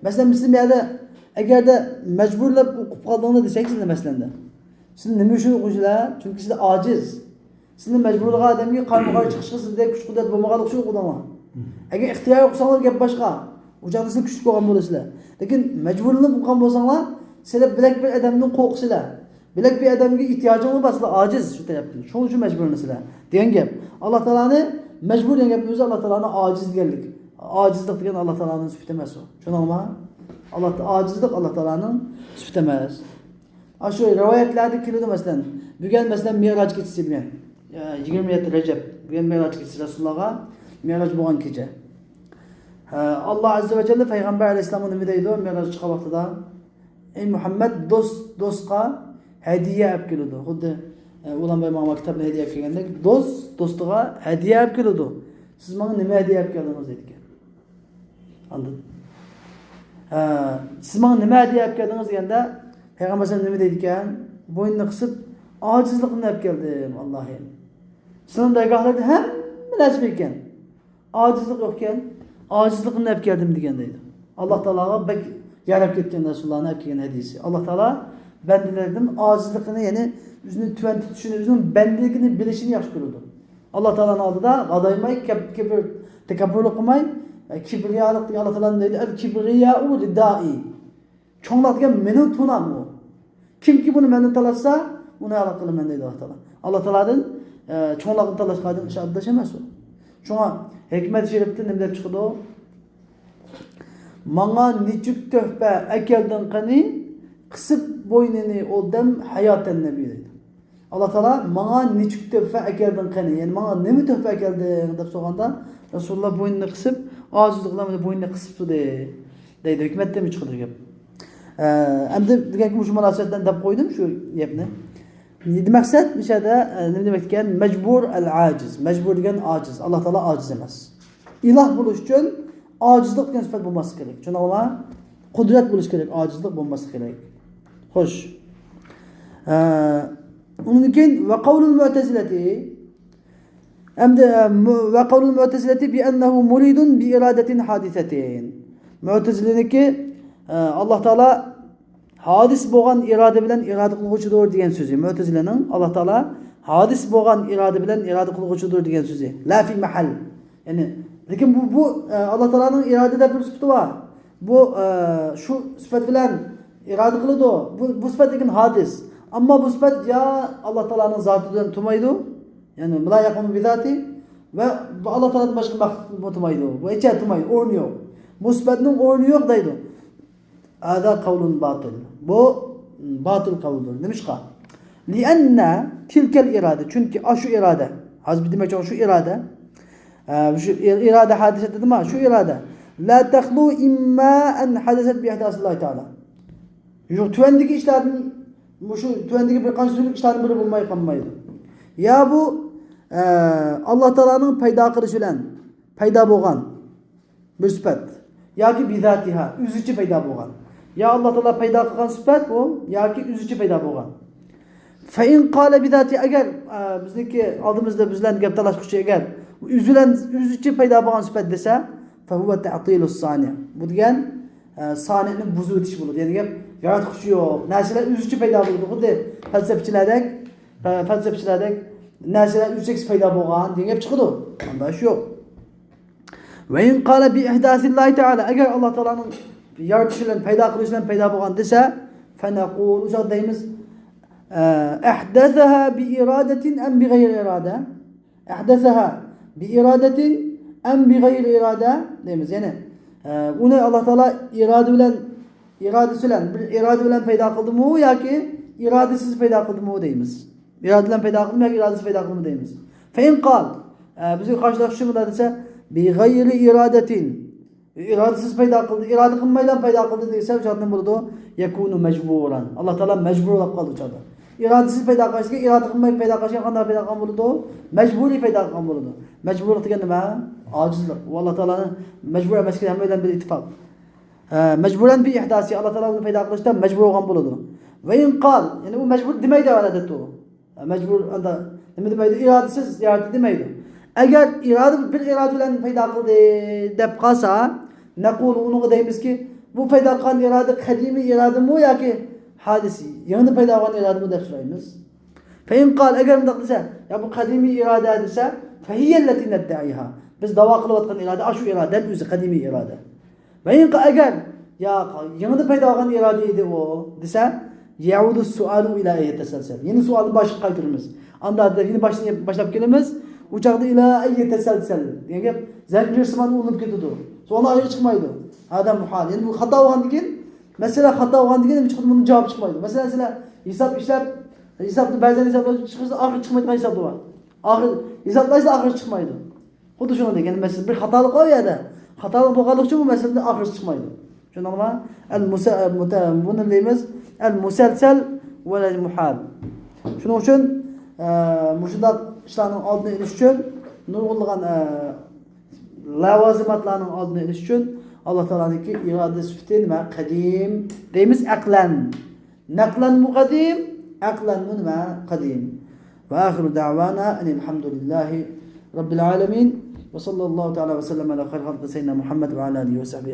مەسىلەن، بىز نېمە يەردە، ئەگەردە مەجبۇرلاپ ئوقۇپ قالدىڭلار دېسەك، سىزنى مەسىلەندە. سىز نېمە ئۈچۈن ئوقۇيسىلەر؟ چۈنكى سىز ئاجىز. سىزنى مەجبۇرلىغان ئادەمگە قارمۇ قارشى چىقىشقا سىزدە كۈچ قۇدرەت بولمىغانلىقى ئۈچۈن ئوقۇدۇڭلار. ئەگەر ئىختىيارىي ئوقۇساڭلار گەپ باشقا. ئۇ چاغدا سىز كۈچلۈك بولغان بولىسىلەر. لېكىن مەجبۇرلىنىپ ئوقۇغان بولساڭلار، سىلەر بىلەك بىر ئادەمدىن قورقىسىلەر. بىلەك بىر ئادەمگە ئېھتىياجىڭلار بار، سىلەر ئاجىز شۇ تەرەپتىن. شۇنىڭ ئۈچۈن مەجبۇرلىنىسىلەر. دېگەن گەپ. ئاللا تائالانى مەجبۇر دېگەن گەپنىڭ ئۆزى ئاللا تائالانى ئاجىز دېگەنلىك. ئاجىزلىق دېگەن ئاللا تائالانىڭ سۈپىتى ئەمەس ئۇ. چۈشەندىڭلارمۇ؟ ئاللا تا-، ئاجىزلىق ئاللا تائالانىڭ سۈپىتى ئەمەس. ئاشۇ رىۋايەتلەردە كېلىدۇ، مەسىلەن، بۈگۈن، مەسىلەن، مىراج كېچىسى بۈگۈن. ئە، يىگىرمە يەتتە رەجەب. بۈگۈن مىراج كېچىسى رەسۇلۇللاغا مىراج بولغان كېچە. ئە، ئاللا ئەززە ۋە جەللە پەيغەمبەر ئەلەيھىسسالامغا نېمە دەيدۇ مىراج چىققان ۋاقتىدا؟ ئەي مۇھەممەد، دوست دوستقا ھەدىيە ئەپ كېلىدۇ. خۇددى، ئە، ئۇلانبەگ ماڭا كىتابنى ھەدىيە ئەپ كەلگەندەك، دوست دوستىغا ھەدىيە ئەپ كېلىدۇ. سىز ماڭا نېمە ھەدىيە ئەپ كەلدىڭىز دەيدىكەن. ئاندىن، ئە، سىز ماڭا نېمە ھەدىيە ئەپ كەلدىڭىز دېگەندە، پەيغەمبەر ئەلەيھىسسالام نېمە دەيدىكەن؟ بوينىنى قىسىپ، ئاجىزلىقنى ئەپ كەلدىم، ئاللاھىم. سېنىڭ دەرگاھلىرىڭدا ھەممە نەرسە بار ئىكەن. ئاجىزلىق يوق ئىكەن، ئاجىزلىقنى ئەپ كەلدىم دېگەن دەيدۇ. ئاللا تائالاغا بەك ياراپ كەتكەن رەسۇلۇللانىڭ ئەپ كەلگەن ھەدىسى. ئاللا تائالا بەندىلەردىن ئاجىزلىقىنى، يەنى ئۆزىنى تۆۋەن تۇتۇشىنى، ئۆزىنىڭ بەندىلىكىنى بىلىشىنى ياخشى كۆرىدۇ. ئاللا تائالانىڭ ئالدىدا غادايماي، كەپ-، كىبىر، تەكەببۇرلۇق قىلماي، ئە، كىبرىيالىق دېگەن ئاللا تائالا نېمە دەيدۇ؟ الكبرياء ردائي. چوڭلۇق دېگەن مېنىڭ تۇنام ئۇ. كىمكى بۇنى مەندىن تالاشسا، ئۇنى ھالاك قىلىمەن دەيدۇ ئاللا تائالا. ئاللا تائالادىن، ئە، چوڭلۇقنى تالاشقا ئادەم ئىش ئادداش ئەمەس ئۇ. شۇڭا ھېكمەت شېرىپتە نېمە دەپ چىقىدۇ؟ ماڭا نېچۈك تۆھپە ئەكەلدىڭ قېنى، قىسىپ بوينىنى ئۇ دەم ھاياتەن نەبى دەيدۇ. ئاللا تائالا ماڭا نېچۈك تۆھپە ئەكەلدىڭ قېنى؟ يەنى ماڭا نېمە تۆھپە ئەكەلدىڭ دەپ سورىغاندا، رەسۇلۇللا بوينىنى قىسىپ، ئاجىزلىق بىلەن بوينىنى قىسىپ تۇردى دەيدۇ. ھېكمەتتىن چىقىدۇ گەپ. ئە، ئەمدى دېگەنكى مۇشۇ مۇناسىۋەت بىلەن دەپ قويدۇم شۇ گەپنى. مەقسەت مۇشۇ يەردە، ئە، نېمە دېمەكتىكەن؟ مەجبۇر ئەل ئاجىز. مەجبۇر دېگەن ئاجىز. ئاللا تائالا ئاجىز ئەمەس. ئىلاھ بولۇش ئۈچۈن ئاجىزلىق دېگەن سۈپەت بولماسلىقى كېرەك. چۈشەندىڭلارمۇ؟ قۇدرەت بولۇش كېرەك، ئاجىزلىق بولماسلىقى كېرەك. خوش. ئە، ئۇنىڭدىن كېيىن ۋە قەۋلۇل مۇئتەزىلەتى. ئەمدى، ئە، مۇ-، ۋە قەۋلۇل مۇئتەزىلەتى بىئەننەھۇ مۇرىدۇن بىئىرادەتىن ھادىسەتىن. مۇئتەزىلىنىڭكى، ئە، ئاللا تائالا ھادىس بولغان ئىرادە بىلەن ئىرادە قىلغۇچىدۇر دېگەن سۆزى. مۇئتەزىلەنىڭ ئاللا تائالا ھادىس بولغان ئىرادە بىلەن ئىرادە قىلغۇچىدۇر دېگەن سۆزى. لا فى مەھەل. يەنى، لېكىن بۇ، بۇ، ئە، ئاللا تائالانىڭ ئىرادە دەپ بىر سۈپىتى بار. بۇ، ئە، شۇ سۈپەت بىلەن ئىرادە قىلىدۇ. بۇ، بۇ سۈپەت لېكىن ھادىس. ئەمما بۇ سۈپەت يا ئاللا تائالانىڭ زاتى بىلەن تۇرمايدۇ. يەنى، لا يەقۇمۇ بىزاتى ۋە بۇ ئاللا تائالادىن باشقا مەخلۇقمۇ تۇرمايدۇ. بۇ ھېچ يەردە تۇرمايدۇ، ئورنى يوق. بۇ سۈپەتنىڭ ئورنى يوق دەيدۇ. ھازا قەۋلۇن باتىل. بۇ باتىل قەۋلدۇر. نېمىشقا؟ لىئەننە تىلكەل ئىرادە. چۈنكى ئاشۇ ئىرادە. ھازىر بىر دېمەكچى بولغان شۇ ئىرادە. ئە، شۇ ئىر-، ئىرادە ھادىسە دېدىما؟ شۇ ئىرادە. لا تەخلۇ ئىمما ئەن ھەدەسەت بىئىھداسىللاھى تائالا. يوق، تۆۋەندىكى ئىشلاردىن، مۇشۇ تۆۋەندىكى بىر قانچە تۈرلۈك ئىشلاردىن بىرى بولماي قالمايدۇ. يا بۇ، ئە، ئاللا تائالانىڭ پەيدا قىلىشى بىلەن پەيدا بولغان بىر سۈپەت. ياكى بىزاتىھا، ئۆزىچە پەيدا بولغان. يا ئاللا تائالا پەيدا قىلغان سۈپەت بۇ، ياكى ئۆزىچە پەيدا بولغان. فەئىن قالە بىزاتى، ئەگەر، ئە، بىزنىڭكى ئالدىمىزدا بىز بىلەن گەپ تالاشقۇچى ئەگەر ئۆزى بىلەن، ئۆزىچە پەيدا بولغان سۈپەت دېسە، فەھۇۋە تەئتىلۇس سانىئ. بۇ دېگەن، ئە، سانىئنى بۇزۇۋېتىش بولىدۇ. يەنى گەپ، ياراتقۇچى يوق. نەرسىلەر ئۆزىچە پەيدا بولىدۇ. خۇددى پەلسەپىچىلەردەك، پە-، پەلسەپىچىلەردەك نەرسىلەر ئۆزىچە پەيدا بولغان دېگەن گەپ چىقىدۇ. ئاندا ئىش يوق. ۋە ئىن قالە بىئىھداسىللاھى تائالا، ئەگەر ئاللا تائالانىڭ يارىتىشى بىلەن، پەيدا قىلىشى بىلەن پەيدا بولغان دېسە، فەنەقۇل، ئۇ چاغدا دەيمىز، ئە، ئەھدەسەھا بىئىرادەتىن ئەم بىغەيرى ئىرادە؟ ئەھدەسەھا بىئىرادەتىن ئەم بىغەيرى ئىرادە دەيمىز. يەنى، ئە، ئۇنى ئاللا تائالا ئىرادە بىلەن، ئىرادىسى بىلەن، بىر ئىرادە بىلەن پەيدا قىلدىمۇ ياكى ئىرادىسىز پەيدا قىلدىمۇ دەيمىز. ئىرادە بىلەن پەيدا قىلدىمۇ ياكى ئىرادىسىز پەيدا قىلدىمۇ دەيمىز. فەئىن قال، ئە، بىزگە قارشىلاشقۇچى مۇنداق دېسە، بىغەيرى ئىرادەتىن، ئىرادىسىز پەيدا قىلدى، ئىرادە قىلمايلا پەيدا قىلدى دېسە، ئۇ چاغدا نېمە بولىدۇ؟ يەكۇنۇ مەجبۇرەن. ئاللا تائالا مەجبۇر بولۇپ قالدى ئۇ چاغدا. ئىرادىسىز پەيدا قىلغاچقا، ئىرادە قىلماي پەيدا قىلغاچقا قانداق پەيدا قىلغان بولىدۇ؟ مەجبۇرىي پەيدا قىلغان بولىدۇ. مەجبۇرلۇق دېگەن نېمە؟ ئاجىزلىق. ئۇ ئاللا تائالانى مەجبۇر ئەمەسكەن، ھەممە بىلەن بىر ئىتتىپاق. ھە، مەجبۇرەن بىئىھداسى، ئاللا تائالا ئۇنى پەيدا قىلىشتا مەجبۇر بولغان بولىدۇ. ۋە ئىن قال، يەنى ئۇ مەجبۇر دېمەيدۇ ئادەتتە ئۇ. مەجبۇر ئاندا نېمە دېمەيدۇ؟ ئىرادىسىز يارىتتى دېمەيدۇ. ئەگەر ئىرادە، بىر ئىرادە بىلەن پەيدا قىلدى دەپ قالسا، نەقۇلۇ، ئۇنىڭغا دەيمىزكى، بۇ پەيدا قىلغان ئىرادە قەدىمىي ئىرادىمۇ ياكى ھادىسىي، يېڭىدىن پەيدا بولغان ئىرادىمۇ دەپ سورايمىز. فەئىن قال، ئەگەر مۇنداق دېسە، يا بۇ قەدىمىي ئىرادە دېسە، فەھىيەللەتى نەددەئىھا. بىز داۋا قىلىۋاتقان ئىرادە ئاشۇ ئىرادە، دەل ئۆزى قەدىمىي ئىرادە. ۋە ئىن قا-، ئەگەر، يا، يېڭىدىن پەيدا بولغان ئىرادە ئىدى ئۇ، دېسە، يەئۇدۇ سۇئالۇ ئىلا ئەييەتەسەلسەل. يەنە سوئالنى باشقا قايتۇرىمىز. ئاندا يەنە باشتىن باشلاپ كېلىمىز. ئۇ چاغدا ئىلا ئەييەتەسەلسەل دېگەن گەپ زەنجىرسىمان ئۇلىنىپ كېتىدۇ. سوئالنىڭ ئايىغى چىقمايدۇ. ھازا مۇھال. يەنى بۇ خاتا بولغاندىن كېيىن، مەسىلە خاتا بولغاندىن كېيىن نېمە چىقىدۇ؟ بۇنىڭ جاۋابى چىقمايدۇ. مەسىلەن، سىلەر ھېساب ئىشلەپ، ھېسابنى بەزەن ھېسابلاپ چىقىرسا، ئاخىرى چىقمايدىغان ھېسابلار بار. ئاخىر ھېسابلايسىز، ئاخىرى چىقمايدۇ. خۇددى شۇنىڭدەك، يەنى مەسىلەن، بىر خاتالىق بار ئۇ يەردە. خاتالىق بولغانلىقى ئۈچۈن بۇ مەسىلىدە ئاخىرى چىقمايدۇ. چۈشەندىڭلارمۇ؟ ئەل مۇسە-، مۇتە-، بۇنى دەيمىز، ئەل مۇسەلسەل ۋە ئەل مۇھال. شۇنىڭ ئۈچۈن، ئە، مۇشۇنداق ئىشلارنىڭ ئالدىنى ئېلىش ئۈچۈن، نۇرغۇنلىغان، ئە، لاۋازىماتلارنىڭ ئالدىنى ئېلىش ئۈچۈن ئاللا تائالانىڭكى ئىرادە سۈپىتى نېمە؟ قەدىم دەيمىز، ئەقلەن. نەقلەنمۇ قەدىم، ئەقلەنمۇ نېمە؟ قەدىم. وآخر دعوانا أن الحمد لله رب العالمين، وصلى الله تعالى وسلم على خير خلقه سيدنا محمد وعلى آله وصحبه أجمعين.